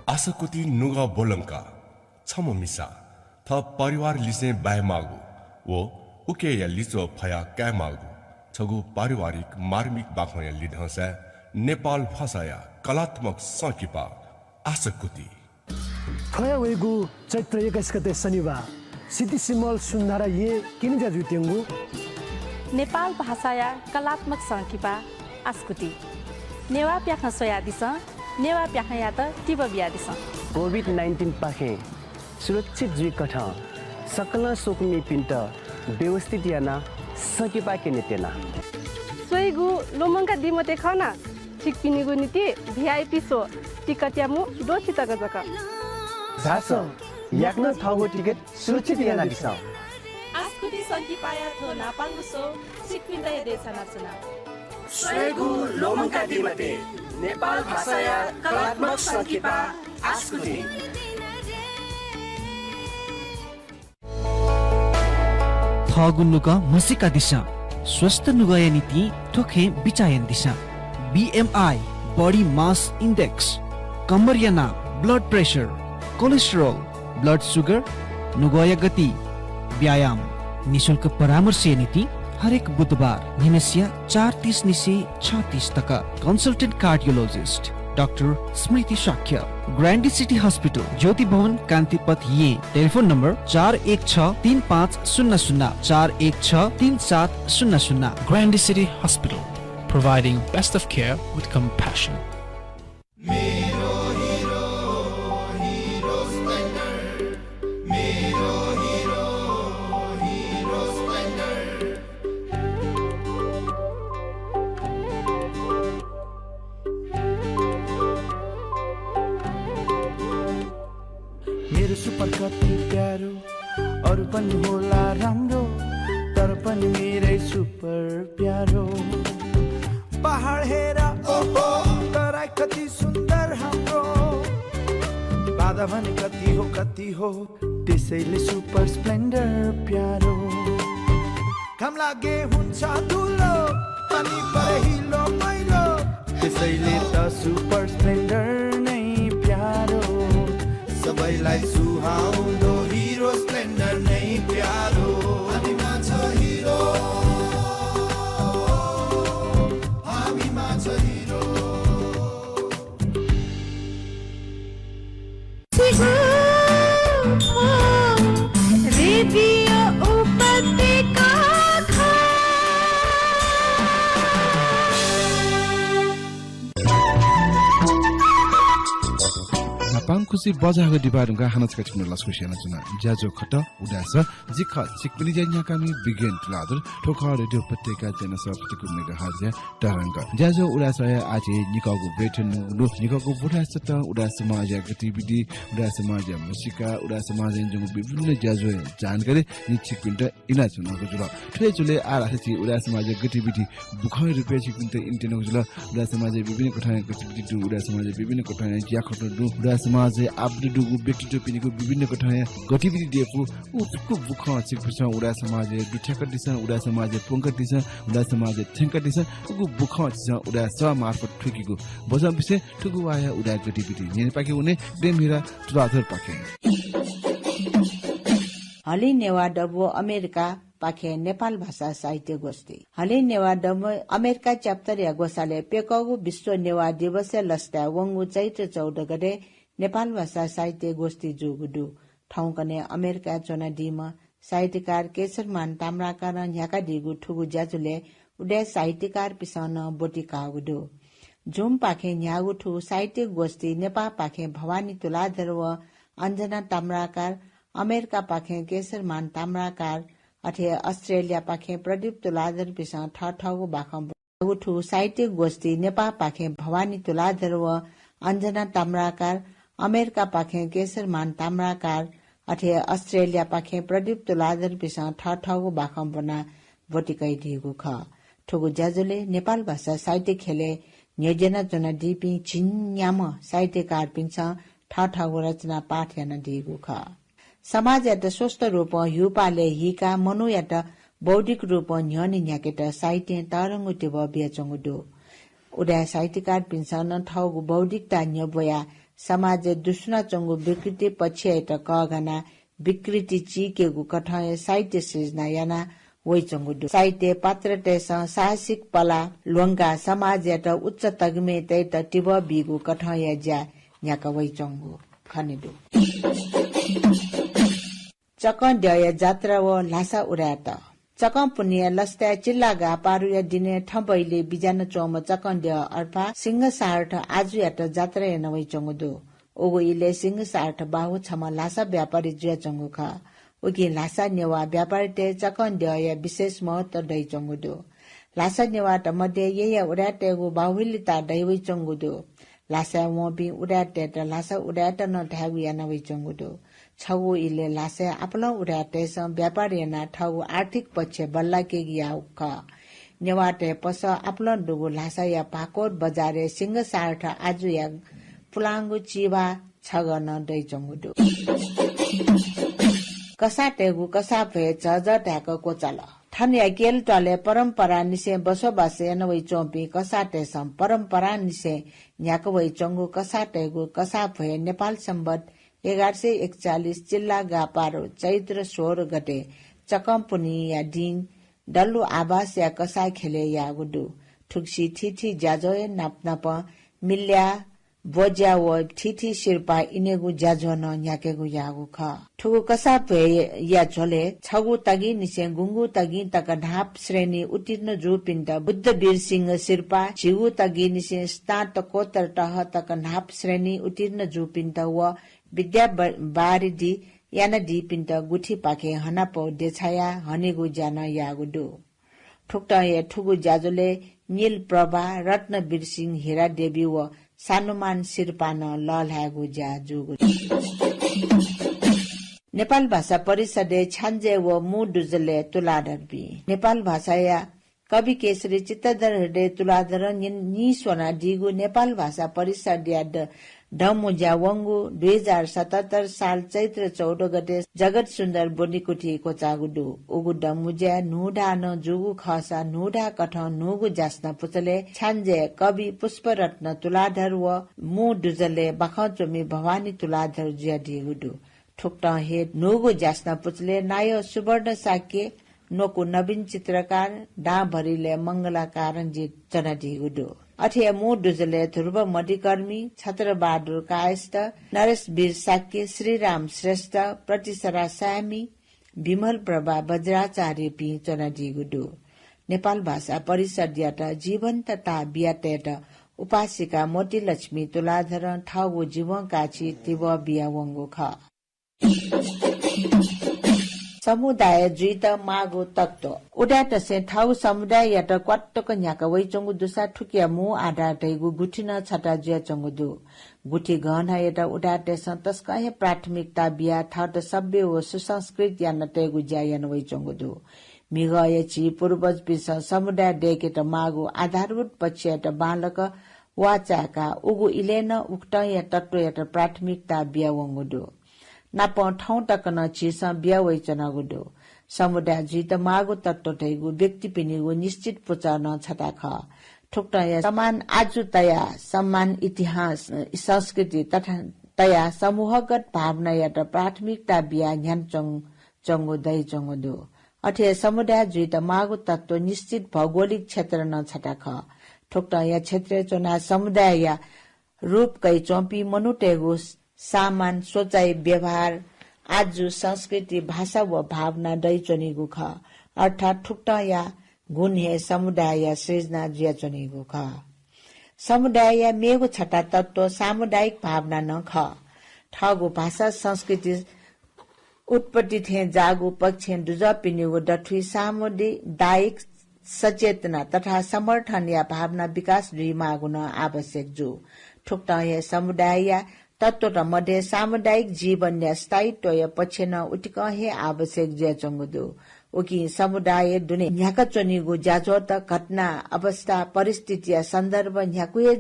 आशाकुति नुगः ब्वलंकाः छम्ह मिसा थः परिवार लिसें बायेमाःगु व उकेया लिच्वः फयाः कायेमाःगु छगू पारिवारिक मार्मिक बाखंया लिधंसाय् नेपाल भाषाया कलात्मक संकिपा आशाकुति। थ्वया वइगु चैत्र एक्काइस गते शनिबाः सिद्धिसिमल सुन्धारा येँ क्यनेज्या जुइत्यंगु नेपाल भाषाया कलात्मक संकिपा आशाकुति। नेवाः प्याखं स्वयादिसँ, नेवाः प्याखंयात तिबः बियादिसँ। कोभिड नाइन्टिन पाखें सुरक्षित जुइकथं सकलं स्वकुमिपिन्त व्यवस्थित यानाः संकिपा क्यने त्यना। स्वइगु ल्वःमंकादी मते खना। छिकपिनिगु निंतिं भिआइपी शो टिकटया मू द्वःछि तक जक। झासँ, याकनं थःगु टिकट सुरक्षित यानादिसँ। आशाकुति संकिपाया थ्व न्हापांगु शो छिकपिन्त हे देछानाच्वना। स्वयेगु ल्वःमंकादी मते, नेपाल भाषाया कलात्मक संकिपा आशाकुति। थःगु नुगः म्हसीकादिसँ। स्वस्थ नुगःया निंतिं थ्व खँय् बिचाः यानादिसँ। बीएमआई, बडी मास इन्डेक्स, कम्मरया नाप, blood pressure, cholesterol, blood sugar, नुगःया गति, व्यायाम। निशुल्क परामर्शया निंतिं हरेक बुधबार न्हिनसिया चार तीस निसें छ तीस तक। कन्सल्टेन्ट कार्डियोलोजिस्ट डाक्टर स्मृति शाक्य। ग्रान्डी सिटी हस्पिटल, ज्योति भवन, कान्तिपथ, येँ। टेलिफोन नम्बर चार एक छ तीन पाँच शून्य शून्य, चार एक छ तीन सात शून्य शून्य। Grande City Hospital, providing best of care with compassion. मेरो हिरो, हिरो स्प्लेन्डर। मेरो हिरो, हिरो स्प्लेन्डर। मेरो सुपर कति प्यारो, अरू पनि होला राम्रो, तर पनि मेरै सुपर प्यारो। पहाड हेर, ओहो, तराई कति सुन्दर हाम्रो। बाधा भने कति हो, कति हो, त्यसैले Super Splendor प्यारो। घाम लागे हुन्छ धुलो, पानी परे हिलो मैलो, त्यसैले त Super Splendor नै प्यारो। सबैलाई सुहाउँदो हिरो Splendor नै प्यारो। हामीमा छ हिरो, हामीमा छ हिरो। रेडियो उपत्यका। न्हापांखुसी बज्याःगु दिपा धुंकाः हानं छकः छिकपिन्त लसकुस यानाच्वना। ज्याझ्वः खः उदाय् सः, जि खः छिकपिनि ज्या न्ह्याकामि विज्ञान तुलाधर। थ्व खः रेडियो उपत्यका च्यानल सयपचास megahertz-या तरंग। ज्याझ्वः उदाय् सःया आः झी निकःगु ब्वय् थ्यंगु दु। निकःगु ब्वथाय् सतं उदाय् समाजया गतिविधि, उदाय् समाजया म्हसीका, उदाय् समाजय् च्वंगु विभिन्न ज्याझ्वःया जानकारी जिं छिकपिन्त इनाच्वनागु जुल। थ्व हे झ्वलय् आः धाःसा झी उदाय् समाजया गतिविधि बुखँया रुपय् छिकपिन्त इनातयागु जुल। उदाय् समाजय् विभिन्न कथंया गतिविधि दु, उदाय् समाजय् विभिन्न कथंया ज्याखँत दु, उदाय् समाजय् आबद्ध दुगु व्यक्तित्वपिनिगु विभिन्न कथंया गतिविधि दयेफु। उगु बुखँ छिकपिन्सं उदाय् समाजय् दुथ्याकादिसँ, उदाय् समाजय् प्वंकादिसँ, उदाय् समाजय् थ्यंकादिसँ। उगु बुखँ छिसं उदाय् सः मार्फत थुइकेगु। बझंपिसं थुगु वाःया उदाय् गतिविधि न्यनेपाखे वने, प्रेम हिरा तुलाधरपाखें। हलिं नेवाः दबू अमेरिकापाखें नेपाल भाषा साहित्य गोष्ठी। हलिं नेवाः दबू अमेरिका chapter-या ग्वसालय् प्यकःगु विश्व नेवाः दिवसया लसताय् वंगु चैत्र चौध गते नेपाल भाषा साहित्य गोष्ठी जूगु दु। थौंकन्हय् अमेरिकाय् च्वनादीम्ह साहित्यकार केशरमान ताम्राकारं न्ह्याकादीगु थुगु ज्याझ्वलय् उदाय् साहित्यकारपिसं नं ब्वति काःगु दु। Zoom-पाखें न्ह्याःगु थुगु साहित्य गोष्ठी नेपाःपाखें भवानी तुलाधर व अञ्जना ताम्राकार, अमेरिकापाखें केशरमान ताम्राकार, अथे हे अस्ट्रेलियापाखें प्रदीप तुलाधरपिसं थःथःगु बाखं ब्वनागु थुगु साहित्य गोष्ठी नेपाःपाखें भवानी तुलाधर व अञ्जना ताम्राकार, अमेरिकापाखें केशरमान ताम्राकार, अथे हे अस्ट्रेलियापाखें प्रदीप तुलाधरपिसं थःथःगु बाखं ब्वनाः ब्वति कयादीगु खः। थुगु ज्याझ्वलय् नेपाल भाषा साहित्य ख्यलय् न्ह्यज्यानाच्वनादीपिं झिंन्याम्ह साहित्यकारपिन्सं थःथःगु रचना पाठ यानादीगु खः। समाजयात स्वस्थ रूपं ह्यूपालय् हीकाः मनूयात बौद्धिक रूपं न्ह्यःने न्ह्याकेत साहित्यं तःधंगु तिबः बियाच्वंगु दु। उदाय् साहित्यकारपिन्सं नं थःगु बौद्धिकता न्ह्यब्वयाः समाजय् दुस्वनाच्वंगु विकृति पक्षयात कःघानाः विकृति चीकेगु कथं हे साहित्य सृजना याना वइच्वंगु दु। साहित्यय् पात्रतय्सं साहसिक पला ल्वंकाः समाजयात उच्च तगिमय् तयेत तिबः बीगु कथंया ज्या न्ह्याका वइच्वंगु खने दु। चकंद्यःया जात्रा व ल्हासा उदाय्‌त। चकंपुन्हिया लसताय् चिल्लागाः पारुया दिनय् थबैले बिज्यानाच्वंम्ह चकंद्यः अथवा सिंहसार्थ आजुयात जात्रा याना वइच्वंगु दु। उगु इलय् सिंहसार्थ बाहु छम्ह ल्हासा व्यापारी जुयाच्वंगु खः। उकिं ल्हासा नेवाः व्यापारीतय् चकंद्यःया विशेष महत्व दइच्वंगु दु। ल्हासा नेवाःत मध्ये यया उदाय्‌तय्‌गु बाहुल्यता दयावइच्वंगु दु। ल्हासाय् वंपिं उदाय्‌तय्‌त ल्हासा उदाय्‌त नं धायेगु याना वइच्वंगु दु। छगू इलय् ल्हासाय् आपालं उदाय्‌तय्‌सं व्यापार यानाः थःगु आर्थिक पक्ष बल्लाकेगु याःगु खः। नेवाःतय् पसः आपालं दुगु ल्हासाया भाकोत बजारय् सिंहसार्थ आजुया पुलांगु चिभाः छगः नं दइच्वंगु दु। कसाःतय्‌गु कसाः भ्वय् झःझः धाय्‌क क्वचाल। थनया केहेँ त्वालय् परम्परांनिसें बसोबास याना वइच्वंपिं कसाःतय्‌सं परम्परांनिसें न्ह्याका वइच्वंगु कसाःतय्‌गु कसाः भ्वय् नेपाल संवत् एघार सय एकचालिस चिल्लागाः पारु चैत्र सोह्र गते चकंपुन्हिया दिं दल्लु आवासया कसाः ख्यलय् याःगु दु। थुगुसी थीथी ज्याझ्वःया नापनापं मिल्याः ब्वज्या व थीथी सिरपाः इनेगु ज्याझ्वः नं न्ह्याकेगु याःगु खः। थुगु कसाः भ्वय्‌या झ्वलय् छगू तगिंनिसें गुंगू तगिं तक न्हाप श्रेणी उत्तीर्ण जूपिन्त बुद्धवीर सिंह सिरपाः, झिगू तगिंनिसें स्नातकोत्तर तह तक न्हाप श्रेणी उत्तीर्ण जूपिन्त व विद्या ब-, बारिधि यानादीपिन्त गुथिपाखें हनापौ देछायाः हनेगु ज्या नं याःगु दु। थुकथं हे थुगु ज्याझ्वलय् नील प्रभा, रत्नवीर सिंह, हिरा देवी व सानुमान सिरपाः नं लःल्हायेगु ज्या जूगु दु। नेपाल भाषा परिषदय् छ्याञ्जे व मू दुजलय् तुलाधर बी। नेपाल भाषाया कवि केशरी चित्तधर हृदय तुलाधरं न्यन-, नीस्वनादीगु नेपाल भाषा परिषद्या द-, दँमुँज्या वंगु दुई हजार सतहत्तर साल चैत्र चौध गते जगत सुन्दर बोधिकुथी क्वचाःगु दु। उगु दँमुँज्याय् न्हूधाः नं जूगु खःसा न्हूधाः कथं न्हूगु ज्यासना पुचलय् छ्याञ्जे कवि पुष्परत्न तुलाधर व मू दुजलय् बाखं च्वमि भवानी तुलाधर जुयादीगु दु। थुकथं हे न्हूगु ज्यासना पुचलय् नायः सुवर्ण शाक्य, न्वकू नवीन चित्रकार, दांभरिलय् मंगला कारञ्जित च्वनादीगु दु। अथे हे मू दुजलय् ध्रुव मधिकर्मी, छत्रबहादुर कायस्थ, नरेश वीर शाक्य, श्रीराम श्रेष्ठ, प्रतिसरा साय्मी, विमल प्रभा वज्राचार्यपिं च्वनादीगु दु। नेपाल भाषा परिषद्यात जीवन्तता बियातयेत उपासिका मोतीलक्ष्मी तुलाधरं थःगु जीवंकाछि तिबः बियावंगु खः। समुदाय जुइत माःगु तत्व। उदाय्‌तय्‌सं थःगु समुदाययात क्वातुक न्ह्याका वइच्वंगु दुसा थुकिया मू आधार धइगु गुथि नं छता जुयाच्वंगु दु। गुथि गहनायात उदाय्‌तय्‌सं तसकं हे प्राथमिकता बियाः थःत सभ्य व सुसंस्कृत यानातयेगु ज्या याना वइच्वंगु दु। म्हिगःया झी पूर्वजपिन्सं समुदाय दय्‌केत माःगु आधारभूत पक्षयात बांलाक वाःचाय्‌काः उगु इलय् नं उकथंया तत्वयात प्राथमिकता बियावंगु दु। नापं थौं तक नं झीसं बिया वइच्वनागु दु। समुदाय जुइत माःगु तत्व धइगु व्यक्तिपिनिगु निश्चित पुचः नं छता खः। थुकथं हे समान आजु तयाः समान इतिहास, संस्कृति तथा तयाः समूहगत भावनायात प्राथमिकता बियाः न्ह्यानाच्वं-, च्वंगु दइच्वंगु दु। अथे हे समुदाय जुइत माःगु तत्व निश्चित भौगोलिक क्षेत्र नं छता खः। थुकथं हे क्षेत्रय् च्वनाः समुदायया रूप कयाच्वंपिं मनूतय्‌गु सामान, सोचाइ, व्यवहार, आजु, संस्कृति, भाषा व भावना दइच्वनीगु खः। अर्थात् थुकथंया गुण हे समुदायया सृजना जुयाच्वनीगु खः। समुदायया मेगु छता तत्व सामुदायिक भावना नं खः। थःगु भाषा, संस्कृति, उत्पत्ति थें जाःगु पक्षं दुजःपिनिगु दथुइ सामुदायिक सचेतना तथा समर्थनया भावना विकास जुइमाःगु नं आवश्यक जू। थुकथं हे समुदायया तत्वत मध्ये सामुदायिक जीवनया स्थायित्वया पक्ष नं उतिकं हे आवश्यक जुयाच्वंगु दु। उकिं समुदाय दुने न्ह्याका च्वनीगु ज्याझ्वःत, घटना, अवस्था, परिस्थितिया सन्दर्भ न्ह्यागु हे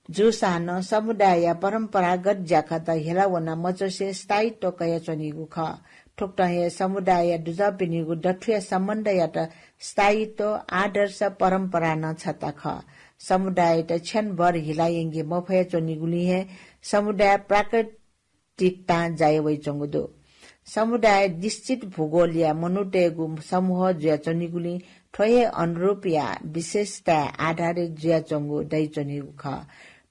जूसां नं समुदायया परम्परागत ज्याखँत हेला वना मच्वसे स्थायित्व कयाच्वनीगु खः। थुकथं हे समुदायया दुजःपिनिगु दथुया सम्बन्धयात स्थायित्व, आदर्श, परम्परा नं छता खः। समुदाययात क्षणभर हिला यंके मफयाच्वनीगुलिं हे समुदाय प्राकृतिक तिकतां जाया वइच्वंगु दु। समुदाय निश्चित भूगोलया मनूतय्‌गु समूह जुयाच्वनीगुलिं थ्व हे अनुरूपया विशेषताय् आधारित जुयाच्वंगु दइच्वनीगु खः।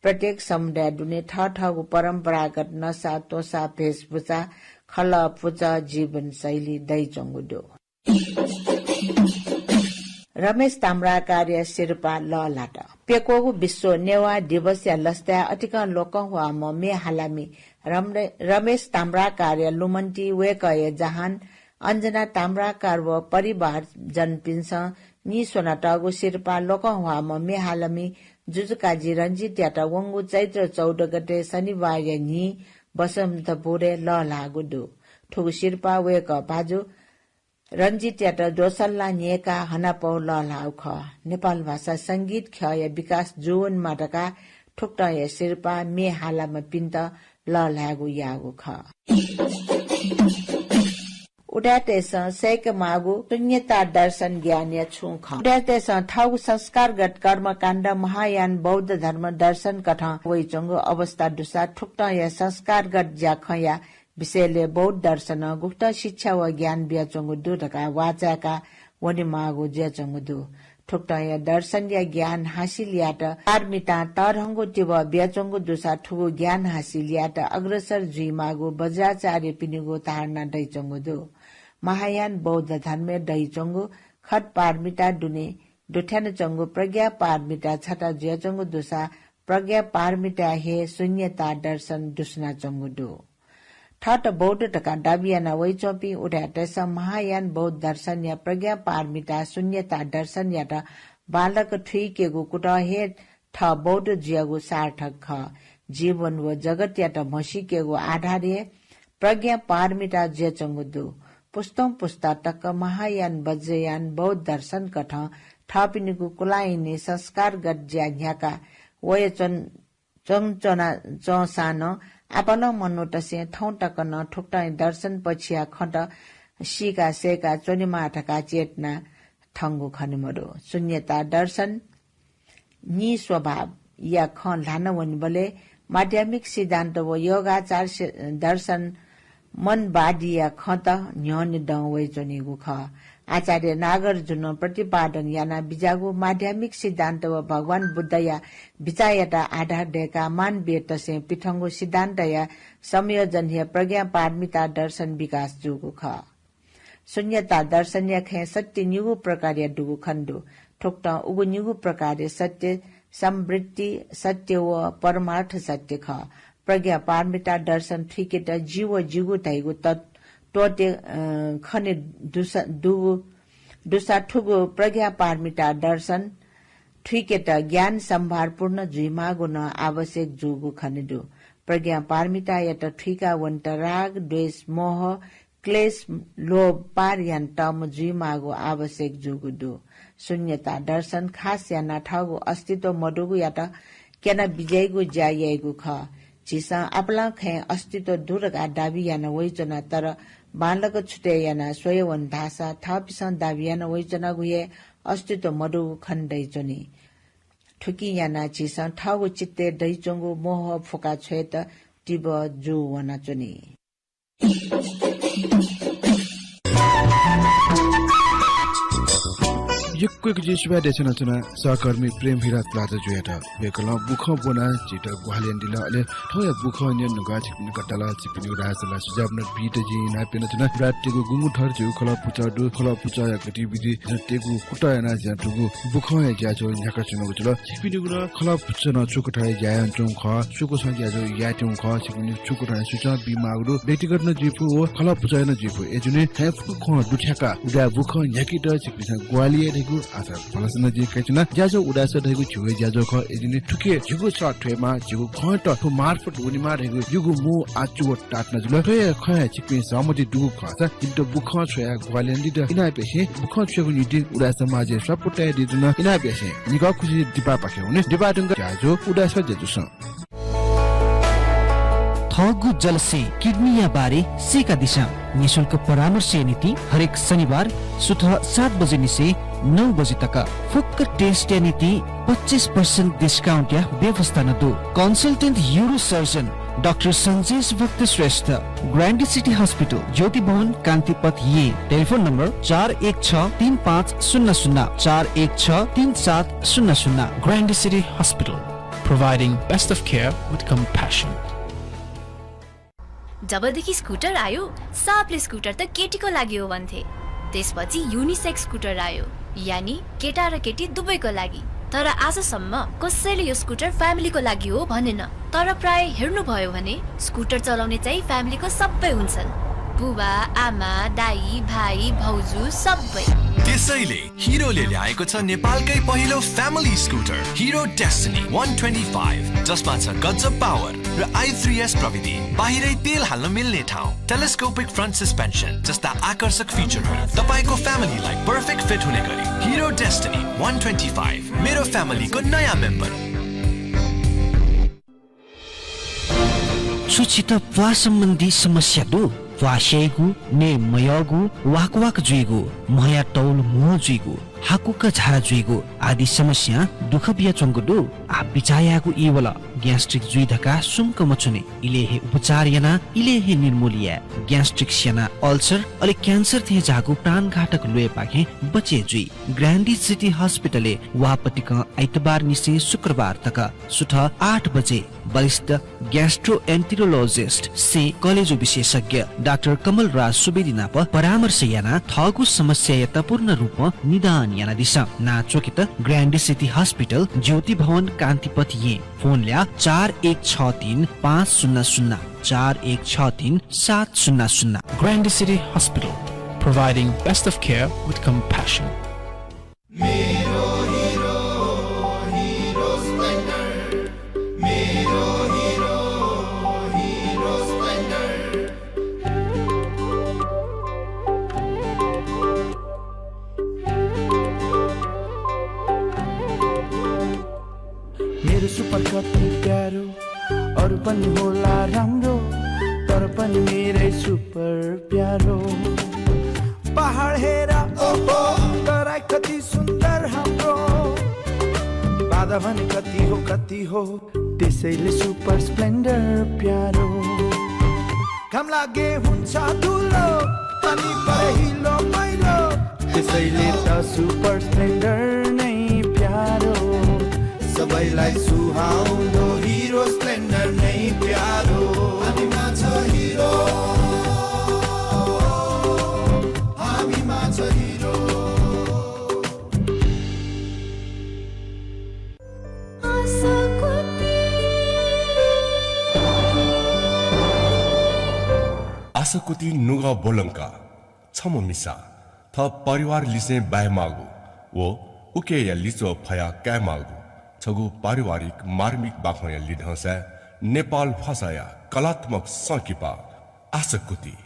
प्रत्येक समुदाय दुने थःथःगु परम्परागत नसा, त्वँसा, भेषभूषा, खलः, पुचः, जीवनशैली दइच्वंगु दु। रमेश ताम्राकारया सिरपाः लःल्हात। प्यक्वःगु विश्व नेवाः दिवसया लसताय् अतिकं लोकंह्वाःम्ह म्ये हालामि रमरे-, रमेश ताम्राकारया लुमन्ति वय्‌कःया जहान अञ्जना ताम्राकार व परिवारजनपिन्सं नीस्वनातःगु सिरपाः लोकंह्वाःम्ह म्ये हालामि जुजुकाजी रञ्जितयात वंगु चैत्र चौध गते शनिबारया न्हि बसन्तपुरय् लःल्हाःगु दु। थुगु सिरपाः वय्‌कः भाजु रञ्जितयात द्वसल्ला न्यय्‌काः हनापौ लःल्हाःगु खः। नेपाल भाषा संगीत ख्यःया विकास जूवनेमा धकाः थुकथंया सिरपाः म्ये हालामिपिन्त लःल्हायेगु याःगु खः। उदाय्‌तय्‌सं सय्‌के माःगु शून्यता दर्शन ज्ञानया छुं खँ। उदाय्‌तय्‌सं थःगु संस्कारगत कर्मकाण्ड महायान बौद्ध धर्म दर्शन कथं वइच्वंगु अवस्था दुसा थुकथंया संस्कारगत ज्याखँया विषयलय् बौद्ध दर्शनं गुकथं शिक्षा व ज्ञान बियाच्वंगु दु धकाः वाःचाय्‌का वनेमाःगु जुयाच्वंगु दु। थुकथंया दर्शनया ज्ञान हासिल यायेत पारमितां तःधंगु तिबः बियाच्वंगु दुसा थुगु ज्ञान हासिल यायेत अग्रसर जुइमाःगु वज्राचार्यपिनिगु धारणा दइच्वंगु दु। महायान बौद्ध धर्मय् दइच्वंगु खट पारमिता दुने दुथ्यानाच्वंगु प्रज्ञा पारमिता छता जुयाच्वंगु दुसा प्रज्ञा पारमिताय् हे शून्यता दर्शन दुस्वनाच्वंगु दु। थःत बौद्ध धकाः दाबी याना वइच्वंपिं उदाय्‌तय्‌सं महायान बौद्ध दर्शनया प्रज्ञा पारमिता शून्यता दर्शनयात बांलाक थुइकेगु कुतः हे थः बौद्ध जुयागु सार्थक खः। जीवन व जगतयात म्हसीकेगु आधार हे प्रज्ञा पारमिता जुयाच्वंगु दु। पुस्तं पुस्ता तक महायान वज्रयान बौद्ध दर्शन कथं थःपिनिगु कुलाहिनि संस्कारगत ज्या न्ह्याका वया च्वन-, च्वंच्वना च्वंसां नं आपालं मनूतसें थौं तक नं थुकथं दर्शन पछिया खँत सीका सय्का च्वनेमाः धकाः चेतना थंगु खने मदु। शून्यता दर्शन निस्वभावया खँ ल्हाना वनीबलय् माध्यमिक सिद्धान्त व योगाचार सि-, दर्शन मनवादीया खँत न्ह्यःने दं वइच्वनीगु खः। आचार्य नागार्जुनं प्रतिपादन याना बिज्याःगु माध्यमिक सिद्धान्त व भगवान बुद्धया बिचाःयात आधार दय्काः मानवीयतसें पिथंगु सिद्धान्तया संयोजन हे प्रज्ञा पारमिता दर्शन विकास जूगु खः। शून्यता दर्शनया खँय् सत्य निगू प्रकारया दुगु खने दु। थुकथं उगु निगू प्रकारया सत्य संवृत्ति सत्य व परमार्थ सत्य खः। प्रज्ञा पारमिता दर्शन थुइकेत जि व जिगु धइगु तत्-, त्वःते, अ, खने दुसा, दुगु, दुसा थुगु प्रज्ञा पारमिता दर्शन थुइकेत ज्ञान सम्भार पूर्ण जुइमाःगु नं आवश्यक जूगु खने दु। प्रज्ञा पारमितायात थुइका वनेत राग, द्वेष, मोह, क्लेश, लोभ पार यानातःम्ह जुइमाःगु आवश्यक जूगु दु। शून्यता दर्शन खास यानाः थःगु अस्तित्व मदुगुयात क्यना बिज्याइगु ज्या याइगु खः। झीसं आपालं खँय् अस्तित्व दु धकाः दाबी याना वइच्वना, तर बांलाक छुतय् यानाः स्वये वन धाःसा थःपिन्सं दाबी याना वइच्वनागु हे अस्तित्व मदुगु खने दइच्वनी। थुकिं यानाः झीसं थःगु चित्तय् दइच्वंगु मोह फुका छ्वयेत तिबः जू वनाच्वनी। यक्व यक्व जिं सुभाय् देछानाच्वना सहकर्मी प्रेम हिरा तुलाधरजुयात। वय्कलं बुखँ ब्वनाः झीत ग्वाहालि यानादिल। अले थौंया बुखँ न्यने धुंकाः छिकपिनि कथं ला छिकपिनिगु राय सल्लाह सुझाव नं बीत जिं इनाप यानाच्वना। ब्रातय्गु गुंगू थर झीगु खलः पुचः दु। खलः पुचःया गतिविधि झीसं तयेगु कुतः यानाः जुयाच्वंगु बुखँया ज्याझ्वः न्ह्याकाच्वनागु जुल। छिकपिनिगु नं खलः पुचः नं छु कथंया ज्या यानाच्वंगु खः, छु कथंया ज्याझ्वः यायेत्यंगु खः, छिकपिनिगु छु कथंया सुचं बीमाःगु दु, व्यक्तिगत नं जुइफु व खलः पुचःया नं जुइफु। अय्जूगुलिं थ्व फुक्क खँ दुथ्याकाः उदाय् बुखँ न्ह्याकेत छिकपिन्सं ग्वाहालि याये धइगु आशा भलसा नं जिं कयाच्वना। ज्याझ्वः उदाय् सः धइगु झीगु हे ज्याझ्वः खः। अय्जूगुलिं थुकी झीगु सः थ्वयेमाः, झीगु खँत थ्व मार्फत वनेमाः धइगु जिगु मू आचु व ताःतना जुल। थ्व हे खँय् छिकपिं सहमति दुगु खःसा जिमित बुखँ छ्वयाः ग्वाहालि यानादित इनाप यासें बुखँ छ्वयेगु निंतिं उदाय् समाजय् स्वापू तयादीत नं इनाप यासें निकः खुसि दिपापाखे वने। दिपा धुंकाः ज्याझ्वः उदाय् सः ज्याझ्वलय्। थःगु जलस्यें किडनीया बारे सीकादिसँ। निशुल्क परामर्शया निंतिं हरेक शनिबार सुथय् सात बजेनिसें नौ बजे तक। फुक्क test-या निंतिं पच्चिस percent discount-या व्यवस्था नं दु। Consultant urosurgeon डाक्टर सञ्जेश भक्त श्रेष्ठ, ग्रान्डी सिटी हस्पिटल, ज्योति भवन, कान्तिपथ, येँ। टेलिफोन नम्बर चार एक छ तीन पाँच शून्य शून्य, चार एक छ तीन सात शून्य शून्य। ग्रान्डी city hospital, providing best of care with compassion. जबदेखि स्कुटर आयो, सबले स्कुटर त केटीको लागि हो भन्थे। त्यसपछि युनिसेक्स स्कुटर आयो, यानी केटा र केटी दुवैको लागि। तर आजसम्म कसैले यो स्कुटर फ्यामिलीको लागि हो भनेन। तर प्राय हेर्नुभयो भने स्कुटर चलाउने चाहिँ फ्यामिलीको सबै हुन्छन्। बुबा, आमा, दाइ, भाइ, भाउजू सबै। त्यसैले हिरोले ल्याएको छ नेपालकै पहिलो फ्यामिली स्कुटर, हिरो डेस्टिनी वान ट्वेन्टी फाइभ, जसमा छ गजब पावर र आई थ्री एस प्रविधि। बाहिरै तेल हाल्न मिल्ने ठाउँ, टेलिस्कोपिक फ्रन्ट सस्पेन्सन जस्ता आकर्षक फिचरहरू। तपाईंको फ्यामिलीलाई पर्फेक्ट फिट हुने गरी हिरो डेस्टिनी वान ट्वेन्टी फाइभ, मेरो फ्यामिलीको नयाँ मेम्बर। छु छित प्वाः सम्बन्धी समस्या दु? प्वाः स्याइगु, नये मयःगु, वाकवाक जुइगु, म्हया तौल म्हो जुइगु, हाकुक झारा जुइगु आदि समस्यां दुःख बियाच्वंगु दु? आः बिचाः यायेगु ई वल। ग्यास्ट्रिक जुइ धकाः सुम्क मछ्वने। इलय् हे उपचार यानाः इलय् हे निर्मूल याये। ग्यास्ट्रिक स्यानाः अल्सर अले क्यान्सर थें ज्याःगु प्राणघातक ल्वय्‌पाखें बचय् जुइ। ग्रान्डी सिटी हस्पिटलय् वाःपतिकं आइतबारनिसें शुक्रबार तक सुथय् आठ बजे वरिष्ठ ग्यास्ट्रोएन्टेरोलोजिस्ट सें कलेजो विशेषज्ञ डाक्टर कमल राज सुवेदी नाप परामर्श यानाः थःगु समस्यायात पूर्ण रूपं निदान यानादिसँ। नां च्वकेत ग्रान्डी सिटी हस्पिटल, ज्योति भवन, कान्तिपथ, येँ। फोन ल्याः चार एक छ तीन पाँच शून्य शून्य, चार एक छ तीन सात शून्य शून्य। Grande City Hospital, providing best of care with compassion. मेरो हिरो, हिरो स्प्लेन्डर, मेरो हिरो, हिरो स्प्लेन्डर। प्यारो, अरू पनि होला राम्रो, तर पनि मेरै सुपर प्यारो। पहाड हेर, ओहो, तराई कति सुन्दर हाम्रो। बाधा भने कति हो, कति हो, त्यसैले सुपर स्प्लेन्डर प्यारो। घाम लागे हुन्छ धुलो, अनि परे हिलो मैलो, त्यसैले त सुपर स्प्लेन्डर नै प्यारो। सबैलाई सुहाउँदो हिरो स्प्लेन्डर नै प्यारो। हामीमा छ हिरो, हामीमा छ हिरो। आशाकुति नुगः ब्वलंकाः छम्ह मिसा थः परिवार लिसें बायेमाःगु व उकेया लिच्वः फयाः कायेमाःगु छगू पारिवारिक मार्मिक बाखंया लिधंसाय् नेपाल भाषाया कलात्मक संकिपा आशाकुति।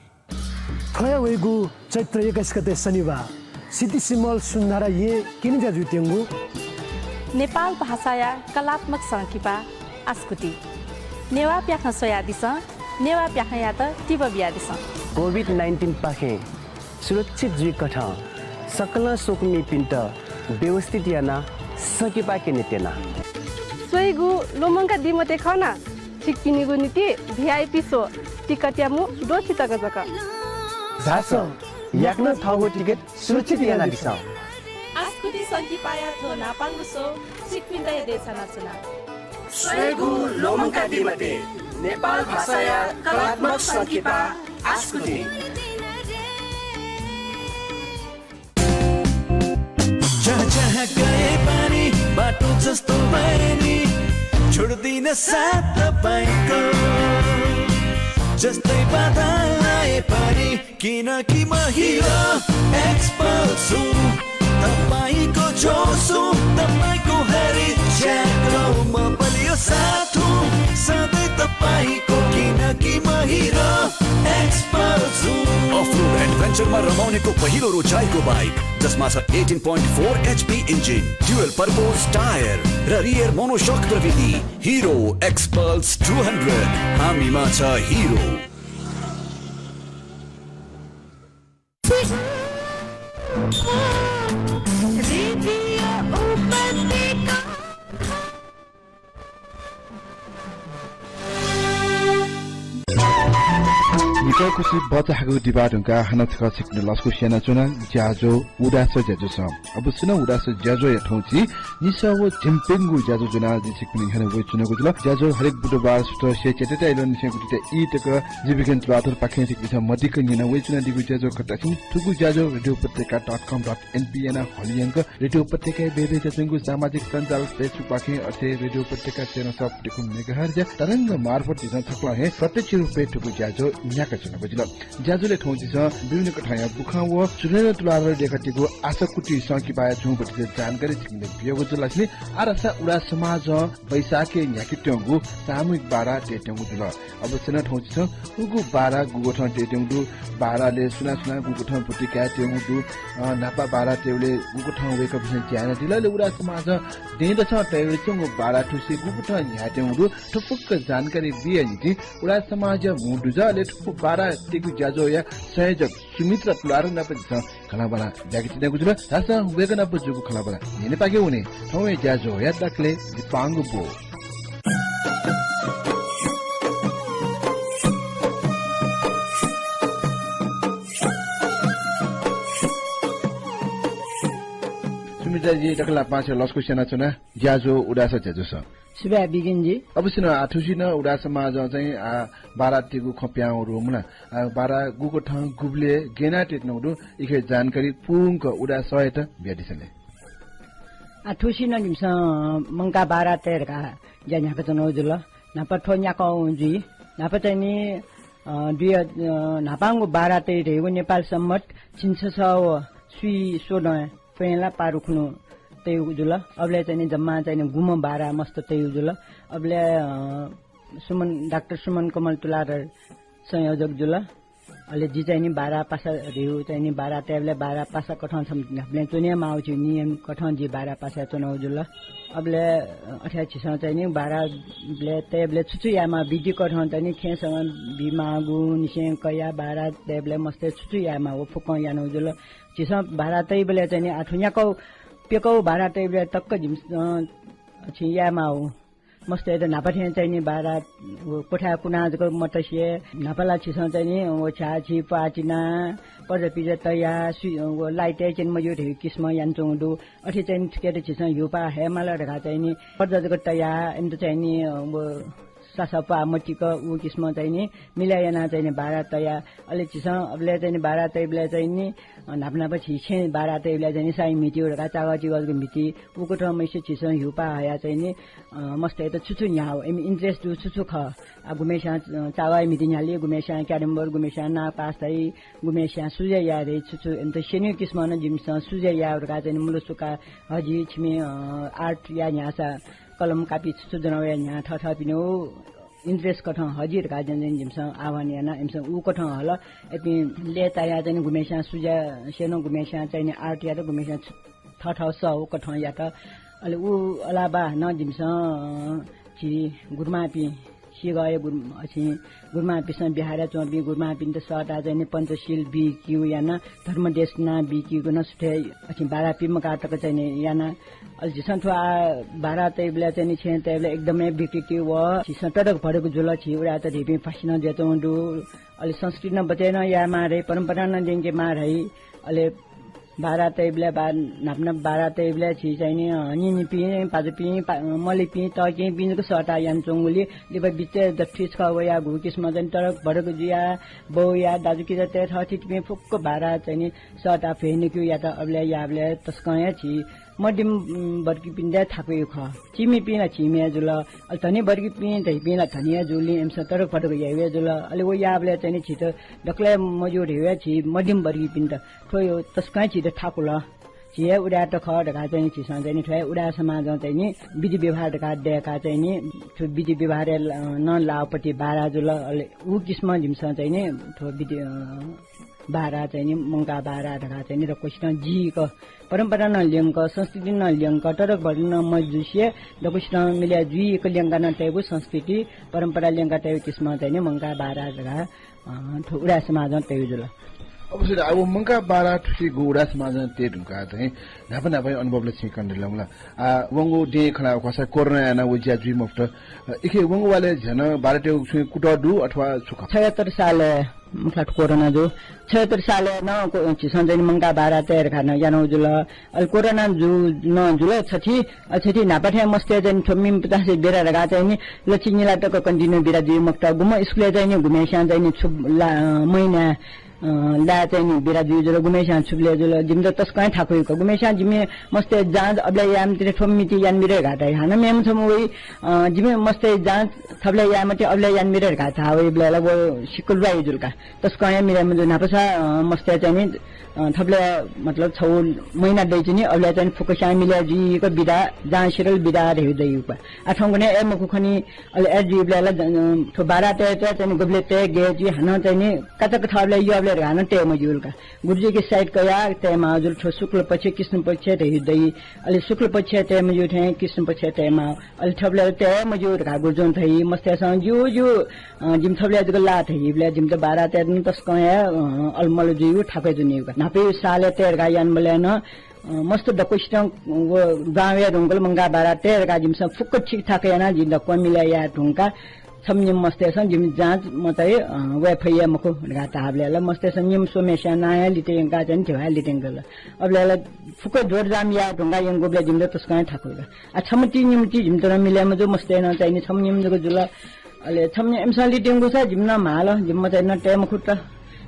थ्वया वइगु चैत्र एक्काइस गते शनिबाः सितिसिमल सुन्धारा येँ केनिजा जुइत्यंगु नेपाल भाषाया कलात्मक संकिपा आशाकुति। नेवाः प्याखं स्वयादिसँ, नेवाः प्याखंयात तिबः बियादिसँ। कोभिड नाइन्टिन पाखें सुरक्षित जुइकथं सकलं स्वकुमिपिन्त व्यवस्थित यानाः संकिपा केनेत्यना। स्वइगु ल्वःमंकादी मते खना। छिकपिनिगु निंतिं भिआइपी सो टिकटया मू द्वःछि तक जक। झासँ, याकनं थःगु टिकट सुरक्षित यानादिसँ। आशाकुति संकिपाया थ्व न्हापांगु सो छिकपिन्त हे देछानाच्वना। स्वयेगु ल्वःमंकादी मते, नेपाल भाषाया कलात्मक संकिपा आशाकुति। जहाँ जहाँ गए पनि बाटो जस्तो भए नि, छोड्दिन साथ तपाईँको। जस्तै बाधा आए पनि, किनकि म हिरो एक्सपल्स हुँ। तपाईँको जोस हुँ, तपाईँको हरेक च्याक्रो म बलियो साथ हुँ, सधैँ तपाईँको, किनकि म हिरो एक्सपल्स हुँ। अफ रोड एडभेन्चरमा रमाउनेको पहिलो रोचाइको बाइक, जसमा छ eighteen point four HP engine, dual purpose tyre र रियर मोनोसक प्रविधि। हिरो एक्सपल्स टू हन्ड्रेड, हामीमा छ हिरो। रेडियो उपत्यका। निकःखुसी बचाःगु दिबा धुंकाः हानं छकः छिकपिनि लसकुस यानाच्वना ज्याझ्वः उदास ज्याझ्वःसं। अबलय् नं उदास ज्याझ्वःया थौं झी निसः व झिंप्यंगु ज्याझ्वः ज्वनाः जिं छिकपिनि न्ह्यःने वयाच्वनागु जुल। ज्याझ्वः हरेक बुधबार सुथसिया च्याताःया इलंनिसें गुतिथाय् ई तक जिं विज्ञान तुलाधरपाखें छिकपिन्सं मदिक्क न्यना वयाच्वनादीगु ज्याझ्वः खः। छिकपिं थुगु ज्याझ्वः रेडियो उपत्यका डट कम डट एनपी यानाः हलिंयंक रेडियो उपत्यकाया बय्बय् च्वंगु सामाजिक सञ्जाल Facebook पाखें अथे रेडियो उपत्यका च्यानल सफुतिकु मेगाहर्जया तरंग मार्फत झीसं थःगु हे प्रत्यक्ष रूपय् थुगु ज्याझ्वः न्ह्याकाच्वनागु जुल। ज्याझ्वलय् थौं झीसं विभिन्न कथंया बुखां व सुरेन्द्र तुलाधर लेखा तयागु आशाकुति संकिपाया छुं बतिसे जानकारी छिकपिन्त बियागु जुल। आः धाःसा उदास समाजं वैशाखय् न्ह्याकेत्यंगु सामूहिक बारा तयेत्यंगु जुल। अबलय् नं थौं झीसं उगु बारा गुकथं तयेत्यंगु दु, बारालय् सुनां सुनां गुकथं ब्वति कायेत्यंगु दु, अ, न्हापा बारा तयेबलय् गुकथं वय्कःपिन्सं ज्या यानादिल, अले उदास समाजं दँय्‌दसं तयावयाच्वंगु बारा थुसी गुकथं न्ह्यायेत्यंगु दु, थ्व फुक्क जानकारी बीया निंतिं उदास समाजया म्हुतुजा, अले थुगु बारा तयेगु ज्याझ्वःया संयोजक सुमित्रा तुलाधर नाप झीसं खँल्हाबल्हा ब्याकेत्यनागु जुल। धाःसा वय्कः नाप जूगु खँल्हाबल्हा न्यनेपाखे वने। थौंया ज्याझ्वःया दकलय् लिपांगु ब्व। सुमित्राजी, दकलय् पाखें लसकुस यानाच्वना ज्याझ्वः उदास ज्याझ्वःसं। सुभाय् बिगिन जी। अवश्य नं, आः थुसी नं उदास समाजं चाहिँ, आः, बारा तयेगु खँ पिहां वःगु दु मला। आः, बारा गुकथं गुबलय् गय् यानाः तयेत्यनागु दु, इके जानकारी पूवंक उदासयात बियादिसँ ले। आः थुसी नं जिमिसं मंकाः बारा तये धकाः ज्या न्ह्याकाच्वनागु जुल। न्हापा थ्व न्याकः वं जुइ। न्हापा चाहिँ नि, अ, दुई, अ, न्हापांगु बारा तये धइगु नेपाल सम्बत झिंछसः व स्वीस्वदँ प्वँय्‌ला पारु खुन्हु तयेगु जुल। अबलय् चाहिँ नि जम्मा चाहिँ नि गुम्ह बारा मस्त तयेगु जुल। अबलय्, अ, सुमन, डाक्टर सुमन कमल तुलाधर संयोजक जुल। अले जि चाहिँ नि बारा पासा धिउ चाहिँ नि बारा तयेबलय् बारा पासा कथं छम्ह न्ह्याबलें च्वने माःगु झी नियम कथं जि बारा पासा च्वनागु जुल। अबलय्, अ, अथे झीसं चाहिँ नि बारा बलय् तयेबलय् छु छु यायेमाः विधि कथं चाहिँ नि खेँसं बीमाःगु निसें कयाः बारा तयेबलय् मस्तय् छु छु यायेमाः व फुक्कं यानागु जुल। झीसं बारा तइबलय् चाहिँ नि आः थ्व न्याकौ प्यकौ बारा तइबलय् तक्क झीसं, अ, झी यायेमाःगु। मस्तय्‌त न्हापा थें चाहिँ नि बारा व क्वथाय् कुना जक मतसे न्हापा ला झीसं चाहिँ नि व झ्याः झी प्वाः तिना पर्दा पिजा तयाः सु-, व लाइट चाहिँ नि मज्यू धइगु किसिमं यानाच्वंगु दु। अथे चाहिँ नि थुकेत झीसं ह्यूपाः हयेमाल धकाः चाहिँ नि पर्दा जक तयाः इमित चाहिँ नि व सासा प्वाः मतिक उ किसिमं चाहिँ नि मिलाय् यानाः चाहिँ नि बारा तयाः अले झीसं अबलय् चाहिँ नि बारा तइबलय् चाहिँ नि, अ, न्हापा न्हापा झी छेँ बारा तइबलय् चाहिँ नि साइ म्हिति धकाः चागः चिगः जक म्हिति उकथं मैसे झीसं ह्यूपाः हयाः चाहिँ नि, अ, मस्तय्‌त छु छु न्ह्याः, इमि interest दु छु छु खः। आ, गुम्हेस्यां, अ, चागःया म्हिति न्ह्याली, गुम्हेस्यां क्यारम बोर्ड, गुम्हेस्यां नाग पास धाइ, गुम्हेस्यां सुझाव याये धाइ छु छु, इमित स्यनीगु किसिमं नं जिमिसं सुझाव याये धकाः चाहिँ नि मुलुसुका हजि छिमि, अ, art या न्ह्याःसा कलम कापी छु छु जनवया न्ह्याः थःथःपिनिगु interest कथं हजि धकाः चाहिँ नि जिमिसं आह्वान याना, इमिसं उकथं हल। इपिं लय्‌तायाः चाहिँ नि गुम्हेस्यां सुझाव स्यन, गुम्हेस्यां चाहिँ नि art यात, गुम्हेस्यां छु थःथः सः उकथं यात। अले उ अलावा हानं जिमिसं, अ, झी गुरुमांपिं, सिगःया गुरु-, अ, झी गुरुमांपिन्सं बिहारय् च्वंपिं गुरुमांपिन्त सःताः चाहिँ नि पञ्चशील बीकीगु याना, धर्मदेशना बीकीगु नं सुथय्, अ, झी बारा पिमकाः तक चाहिँ नि याना। अले झीसं थ्व आः बारा तइबलय् चाहिँ नि छेँ तइबलय् एकदमै विकृति व झीसं तडक भडक जुल, झी उदाय्‌त धइपिं फासिनं जुयाच्वंगु दु। अले संस्कृति नं बचय् नं यायेमाः धाइ, परम्परा नं ल्यंकेमाः धाइ। अले बारा तइबलय् बा-, न्हापा न्हापा बारा तइबलय् झी चाहिँ नि, अ, निनिपिं, पाजुपिं, पा-, मलेपिं, तःकेहेँपिं जक सःताः यानाच्वंगुलिं लिपा बिचय् दथुइ छकः वयाः गुगु किसिमं चाहिँ नि तडक भडक जुयाः, बौया, दाजुकिजातय् थःथितिपिं फुक्क बारा चाहिँ नि सःताः भ्वय् नकेगु यात। अबलय् याःबलय् तसकं हे झी मध्यम, उम्, वर्गीपिन्त थाकुइ खः। चिमिपिं ला चिमि हे जुल, अले धनी वर्गीपिं धइपिं ला धनी हे जुलिं इमिसं तडक भडक याइगु हे जुल। अले व याःबलय् चाहिँ नि झीत दकलय् मज्यू धइगु हे झी मध्यम वर्गीपिन्त थ्व तसकं हे झीत थाकुल। झी हे उदाय्‌त खः धकाः चाहिँ नि झीसं चाहिँ नि थ्व हे उदाय् समाजं चाहिँ नि विधि व्यवहार धकाः दय्‌काः चाहिँ नि थ्व विधि व्यवहारय् ल-, नं लाःपति बारा जुल। अले उ किसिमं जिमिसं चाहिँ नि थ्व विधि, अ, बारा चाहिँ नि मंकाः बारा धकाः चाहिँ नि दक्वसितं जीक परम्परा नं ल्यंक, संस्कृति नं ल्यंक, तडक भडक नं मजुसे दक्वसितं मिले जुइक ल्यंका नं तयेगु संस्कृति, परम्परा ल्यंका तयेगु किसिमं चाहिँ नि मंकाः बारा धकाः, अ, थ्व उदाय् समाजं तयेगु जुल। अवश्य, अब मंकाः बारा थुकिगु उदाय् समाजं तये धुंकाः चाहिँ न्हापा न्हापा अनुभव ला छिं कनादिल मला। आ, वंगु दें खँ ल्हायेगु खःसा कोरोना यानाः व ज्या जुइ मफुत। अ, इखे वंगु वालय् झन बारा तयेगु छुं कुतः दु अथवा छु खः? छयत्तर सालय् मखुला कोरोना जू। छयत्तर सालय् नं को-, झीसं चाहिँ नि मंकाः बारा तये धकाः नं यानागु जुल। अले कोरोना जू नं जुल छथी, अ, छथी न्हापा थें मस्तय् चाहिँ नि थ्व मिम पचासे बेरा धकाः चाहिँ नि लछि निला तक continue बेरा जुइ मखुत। गुम्ह स्कुलय् चाहिँ नि गुम्हेस्यां चाहिँ नि छु ला-, अ, महिना, अ, लाय् चाहिँ नि बेरा जुइ जुल, गुम्हेस्यां छुबलय् जुल, जिमित तसकं हे थाकुइ खः। गुम्हेस्यां जिमि मस्तय् जाँच अबलय् याये मते, थ्व मिति याना बिरे धकाः धाइ। हानं मेम्ह छम्ह वइ, अ, जिमि मस्तय् जाँच थबलय् याये मते, अबलय् याना बिरे धकाः धाः वइबलय् ला व सिक्क ल्वाइ जुल का। तसकं हे मिले मजू न्हापासा, अ, मस्तय् चाहिँ नि, अ, थबलय् मतलब छगू महिना दइच्वनी, अबलय् चाहिँ नि फुक्कस्यां मिले जुइक बिदा, जाँच सिरल बिदा धइगु दइगु का। आ थौंकन्हय् ए मखु खनी, अले ए जुइबलय् ला, अ, थ्व बारा तयेत चाहिँ नि गुबलय् तये गय् जुइ हानं चाहिँ नि काचाक्क थःबलय् यःबलय् धकाः नं तये मज्यूल का। गुरुजीके side कयाः तयेमाः जुल, थ्व शुक्ल पक्ष, कृष्ण पक्ष धइगु दइ। अले शुक्ल पक्ष तये मज्यू थें कृष्ण पक्ष तयेमाः। अले थबलय् तये मज्यू धकाः गुरुजुं धाइ, मस्तय्‌सं ज्यू ज्यू, अ, जिमि थबलय् जक ला धाइबलय् जिमित बारा तयेत नं तसकं हे, अ, अलमल जुइगु थाकय् जुनिगु का। न्हापाया सालय् तये धकाः यानाबलय् नं, अ, मस्त दक्वसितं व दुहां वये धुंकल मंकाः बारा तये धकाः जिमिसं फुक्क ठीकठाक यानाः जिं दक्व मिले याये धुंकाः छम्ह निम्ह मस्तय्‌सं जिमि जाँच मचाइ, अ, वये फइ हे मखु धकाः धाःबलय् ला मस्तय्‌सं निम्ह स्वम्हेस्यां नां हे लिते यंकाः चाहिँ नि धिबा हे लिते यंकल। अबलय् ला फुक्क जोडजाम याये धुंकाः यंकूबलय् जिमित तसकं हे थाकुइ का। आ, छम्ह ति निम्ह ति जिमित नं मिले मजू, मस्तय् नं चाहिँ नि छम्ह निम्ह जक जुल। अले छम्ह निम्ह इमिसं लिते यंकूसा जिमि नं म्हाल, जिमि मचाइ नं तये मखुत,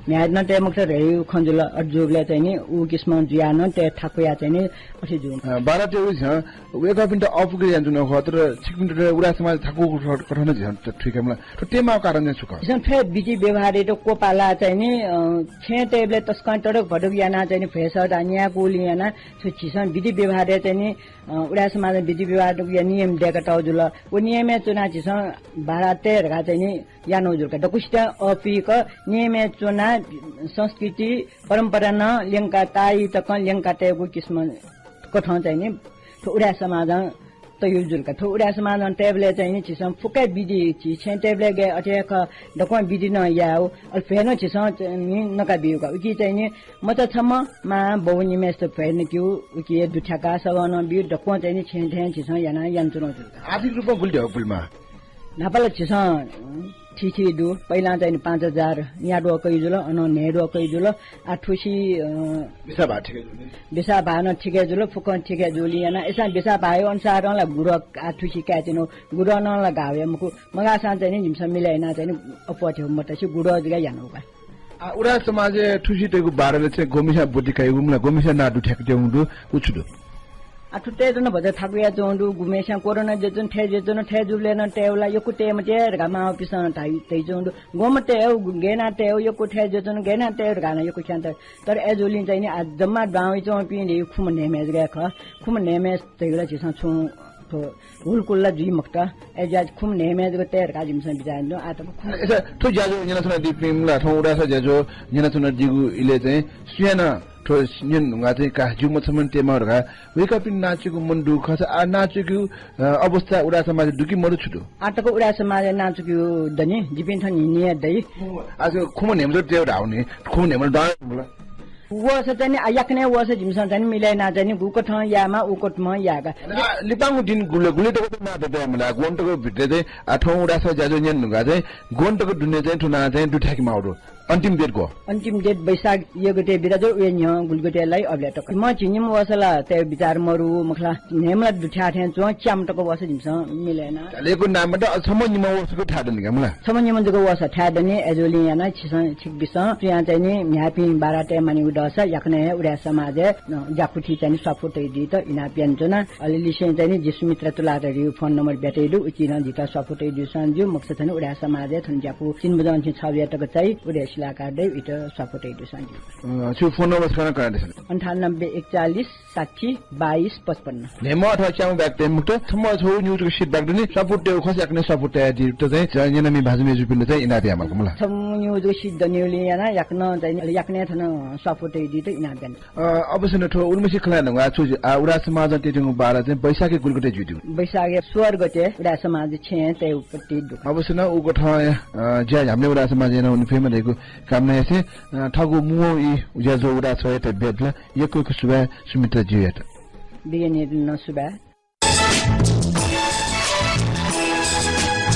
म्ह्याय्‌त नं तये मखुत धइगु खँ जुल। अथे जूबलय् चाहिँ नि उ किसिमं जुयाः नं तये थाकुयाः चाहिँ नि अथे जू। अ, बारा तयेगु झ्यां वय्‌कःपिन्त अःपुक यानाच्वनागु खः, तर छिकपिन्त उदाय् समाज थाकु कथं झ्यां थुइके मला। थ्व तयेमाःगु कारण चाहिँ छु खः? झीसं थ्व विधि व्यवहारयात क्वपालाः चाहिँ नि, अ, छेँ तयेबलय् तसकं तडक भडक यानाः चाहिँ नि भ्वय् सःताः न्यायेकूलिं यानाः थ्व झीसं विधि व्यवहारय् चाहिँ नि अ, उदाय् समाजं विधि व्यवहारया नियम दय्कातःगु जुल। व नियमय् च्वनाः झीसं बारा तये धकाः चाहिँ नि यानागु जुल का। दक्वसितं अःपुइक नियमय् च्वनाः संस्कृति परम्परा नं ल्यंका ताःई तकं ल्यंका तयेगु किसिम कथं चाहिँ नि थ्व उदाय् समाजं तयागु जुल का। थ्व उदाय् समाजं तयेबलय् चाहिँ नि झीसं फुक्क विधि, झी छेँ तयेबलय् गय् अथे हे खः, दक्वं विधि नं यायेगु। अले भ्वय् नं झीसं चाहिँ नि नका ब्यूगु का। उकी चाहिँ नि मचा छम्ह, मां, बौ निम्हय्सित भ्वय् नकेगु, उकी हे दुथ्याकाः सगं नं ब्यूगु, दक्वं चाहिँ नि छेँ थें झीसं यानाः यानाच्वनागु जुल का। आर्थिक रूपं गुलि धयागु पुलेमा? न्हापा ला झीसं, अँ, थीथी दु। पहिलां चाहिँ नि पाँच हजार न्याद्वः कयागु जुल, अनं न्हय्द्वः कयागु जुल। आः थुसी, अँ, बिसाः भाः ठीक हे जुल नि। बिसाः भाः नं ठीक हे जुल, फुक्कं ठीक हे जुलिं यानाः। अय्सां बिसाः भाःया अनुसारं ला गुद्वः आः थुसी कायेत्यनागु, गुद्वः नं ला गाः वये मखु। मगाःसां चाहिँ नि जिमिसं मिले यानाः चाहिँ नि अप्वः थ्यंगु मतसे गुद्वः जक यानागु का। आः, उदाय् समाजय् थुसी तयेगु बारय् चाहिँ गुम्हेस्यां ब्वति कयागु, मला गुम्हेस्यां नां दुथ्याकातःगु दु, उ छु दु? आः, थ्व तयेधुन भचा थाकुयाच्वंगु दु, गुम्हेस्यां कोरोना जुयाच्वन, थथे जुयाच्वन, थथे जूबलय् नं तयेगु ला, यक्व तये मते धकाः मांपिन्सं धाइ, धाइच्वंगु दु। गुम्ह तयेगु, गय् यानाः तयेगु, यक्व थथे जुयाच्वन, गय् यानाः तयेगु धकाः नं यक्व ख्यां तयेगु। तर अय्जूगुलिं चाहिँ नि आः जम्मा दुहां वयाच्वंपिं धइगु खुम्ह न्हय्म्हय् जक हे खः। खुम्ह न्हय्म्हय् धइगु ला झीसं छुं थ्व हुलकुल ला जुइ मखुत। अय्जुयाः खुम्ह न्हय्म्हय् जक तये धकाः जिमिसं बिचाः यानागु दु। आः थ्व खुम्ह अय्सा, थ्व ज्याझ्वः न्यनाच्वनादीपिं, मला थौं उदाय् समाज ज्याझ्वः न्यनाच्वनादीगु इलय् चाहिँ सुयां नं थ्व न्यने धुंकाः चाहिँ का ज्यू मछम्ह नं तयेमाः धकाः वय्कःपिनि नां च्वयेगु मन दुगु खःसा आः नां च्वयेगु, अ, अवस्था उदाय् समाजय् दु कि मदु, छु दु? आः तक उदाय् समाजय् नां च्वयेगु दनि, जिपिं थन न्हिं न्हिं हे दइ। आः थ्व खुम्ह न्हय्म्ह जक तयेगु धाःगु नि, खुम्ह न्हय्म्ह दनि मला। वःसा चाहिँ नि, आः याकनं वःसा जिमिसं चाहिँ नि मिले यानाः चाहिँ नि गुकथं यायेमाः उकथं यायेगु का। आः, लिपांगु दिं गुलि गुलि तक नां तये, मला गुन्हु तक भित्र चाहिँ, आः थौं उदाय् समाज ज्याझ्वः न्यने धुंकाः चाहिँ गुन्हु तक दुने चाहिँ थ्व नां चाहिँ दुथ्याकेमाःगु दु। अन्तिम date गु? अन्तिम date वैशाख एक गते बिदा जुल, वया न्ह्यः गुलि गते लाइ अबलय् तक। म्ह झिंनिम्ह वःसा ला तये बिचाः मरु मखु ला, न्हय्म्ह ला दुथ्याः थें च्वं, च्याम्ह तक वःसा जिमिसं मिले याना। झ्यालय् यक्व नां मते, अ, छम्ह निम्ह वःसा जक थाय् दनि का मला। छम्ह निम्ह जक वःसा थाय् दनि, अय्जूगुलिं यानाः छिसं छिकपिन्सं सुयां चाहिँ नि न्ह्याःपिं बारा तये मानिगु दःसा याकनं हे उदाय् समाजय्, अ, ज्याकुथिइ चाहिँ नि स्वापू तयादीत इनाप यानाच्वना। अले लिसें चाहिँ नि जि सुमित्रा तुलाधरयागु phone number ब्यातयागु दु, उकिं नं जितः स्वापू तयादिसँ ज्यू, मखुसा थन उदाय् समाजय् थन ज्याकू तीन बजंनिसें छ बजे तक चाहिँ उदाय् शिलाकार दइ, उइत स्वापू तयादिसँ ज्यू। अ, छु phone number छकः नं कनादिसँ। अन्ठानब्बे एकचालिस साठी बाइस पचपन्न। न्हय्म्ह अथवा च्याम्ह बाहेक तये मखुत, छम्ह छगू निगू जक seat बाकी दनि, स्वापू तयेगु खःसा याकनं स्वापू तयादीत चाहिँ, अ, न्यनामि भाजु मय्जुपिन्त चाहिँ इनाप यायेमाल का मला। छम्ह निगू जक seat दनिगुलिं यानाः याकनं चाहिँ, याकनं थन स्वापू तयादीत इनाप याना। अ, अवश्य नं थ्व उलिमछि खँ ल्हाये धुंकाः छु, आः उदाय् समाजं तयेत्यंगु बारा चाहिँ वैशाखया गुलि गते जुइत्यंगु? वैशाखया सोह्र गते उदाय् समाज छेँय् तयेगु पति दु। अवश्य नं उकथं, अ, ज्या न्ह्याबलें उदाय् समाजं याना वने फयेमा धइगु कामना यासें, अ, थःगु मुंवं ई ज्याझ्वः उदाय् छगःयात बियादिल। यक्व यक्व सुभाय् सुमित्रा ज्यूयात। बिज्ञानीयात नं सुभाय्।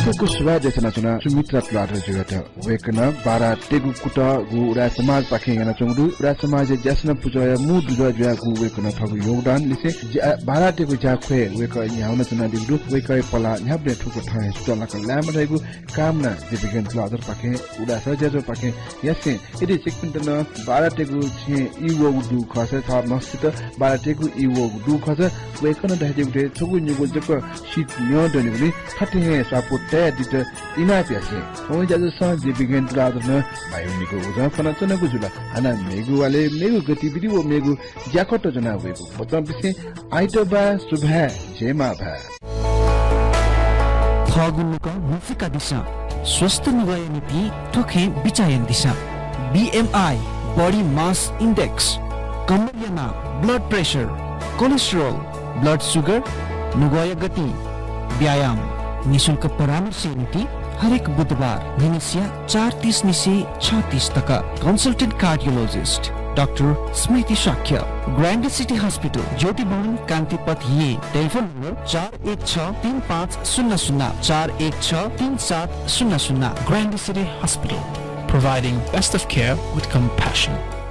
यक्व यक्व सुभाय् देछानाच्वना सुमित्रा तुलाधर ज्यूयात। वय्कलं बारा तयेगु कुतः गु उदाय् समाजपाखें यानाच्वंगु दु। उदाय् समाजया ज्यासना पुचःया मू दुजः जुयाः गु वय्कलं थःगु योगदान लिसें ज्या, बारा तयेगु ज्याखँय् वय्कः न्ह्याः वनाच्वनादीगु दु। वय्कःया पलाः न्ह्याबलें थुकथं हे सुथंलाक लायेमा धइगु कामना जि बिज्ञानी तुलाधरपाखें, उदाय् समाज ज्याझ्वःपाखें यासें, यदि छिकपिन्त नं बारा तयेगु छेँय् ई वःगु दु खःसा, थःम्हसित बारा तयेगु ई वःगु दु खःसा, वय्कलं धयादीगु थें छगू निगू जक seat न्यं दनिगुलिं थथे हे स्वापू तयादीत इनाप यासें, थौंया ज्याझ्वलय् जि बिज्ञानी तुलाधरं भाय् निगू उजं फ्वनाच्वनागु जुल। हानं मेगु वालय् मेगु गतिविधि व मेगु ज्याखँत ज्वना वयेगु वचं बिसें आइतबाः सुभाय्, जय मांभाय्। थःगु नुगः म्हुसिकादिसँ। स्वस्थ नुगःया निंतिं थ्व खँय् बिचाः यानादिसँ। BMI, body mass index, कम्मरया नाप, blood pressure, cholesterol, blood sugar, नुगःया गति, व्यायाम। निशुल्क परामर्शया निंतिं हरेक बुधबार न्हिनसिया चार तीस निसें छ तीस तक। Consultant cardiologist डाक्टर स्मृति शाक्य, ग्रान्डी सिटी हस्पिटल, ज्योति भवन, कान्तिपथ, येँ। टेलिफोन नम्बर चार एक छ तीन पाँच शून्य शून्य, चार एक छ तीन सात शून्य शून्य। Grande City Hospital, providing best of care with compassion.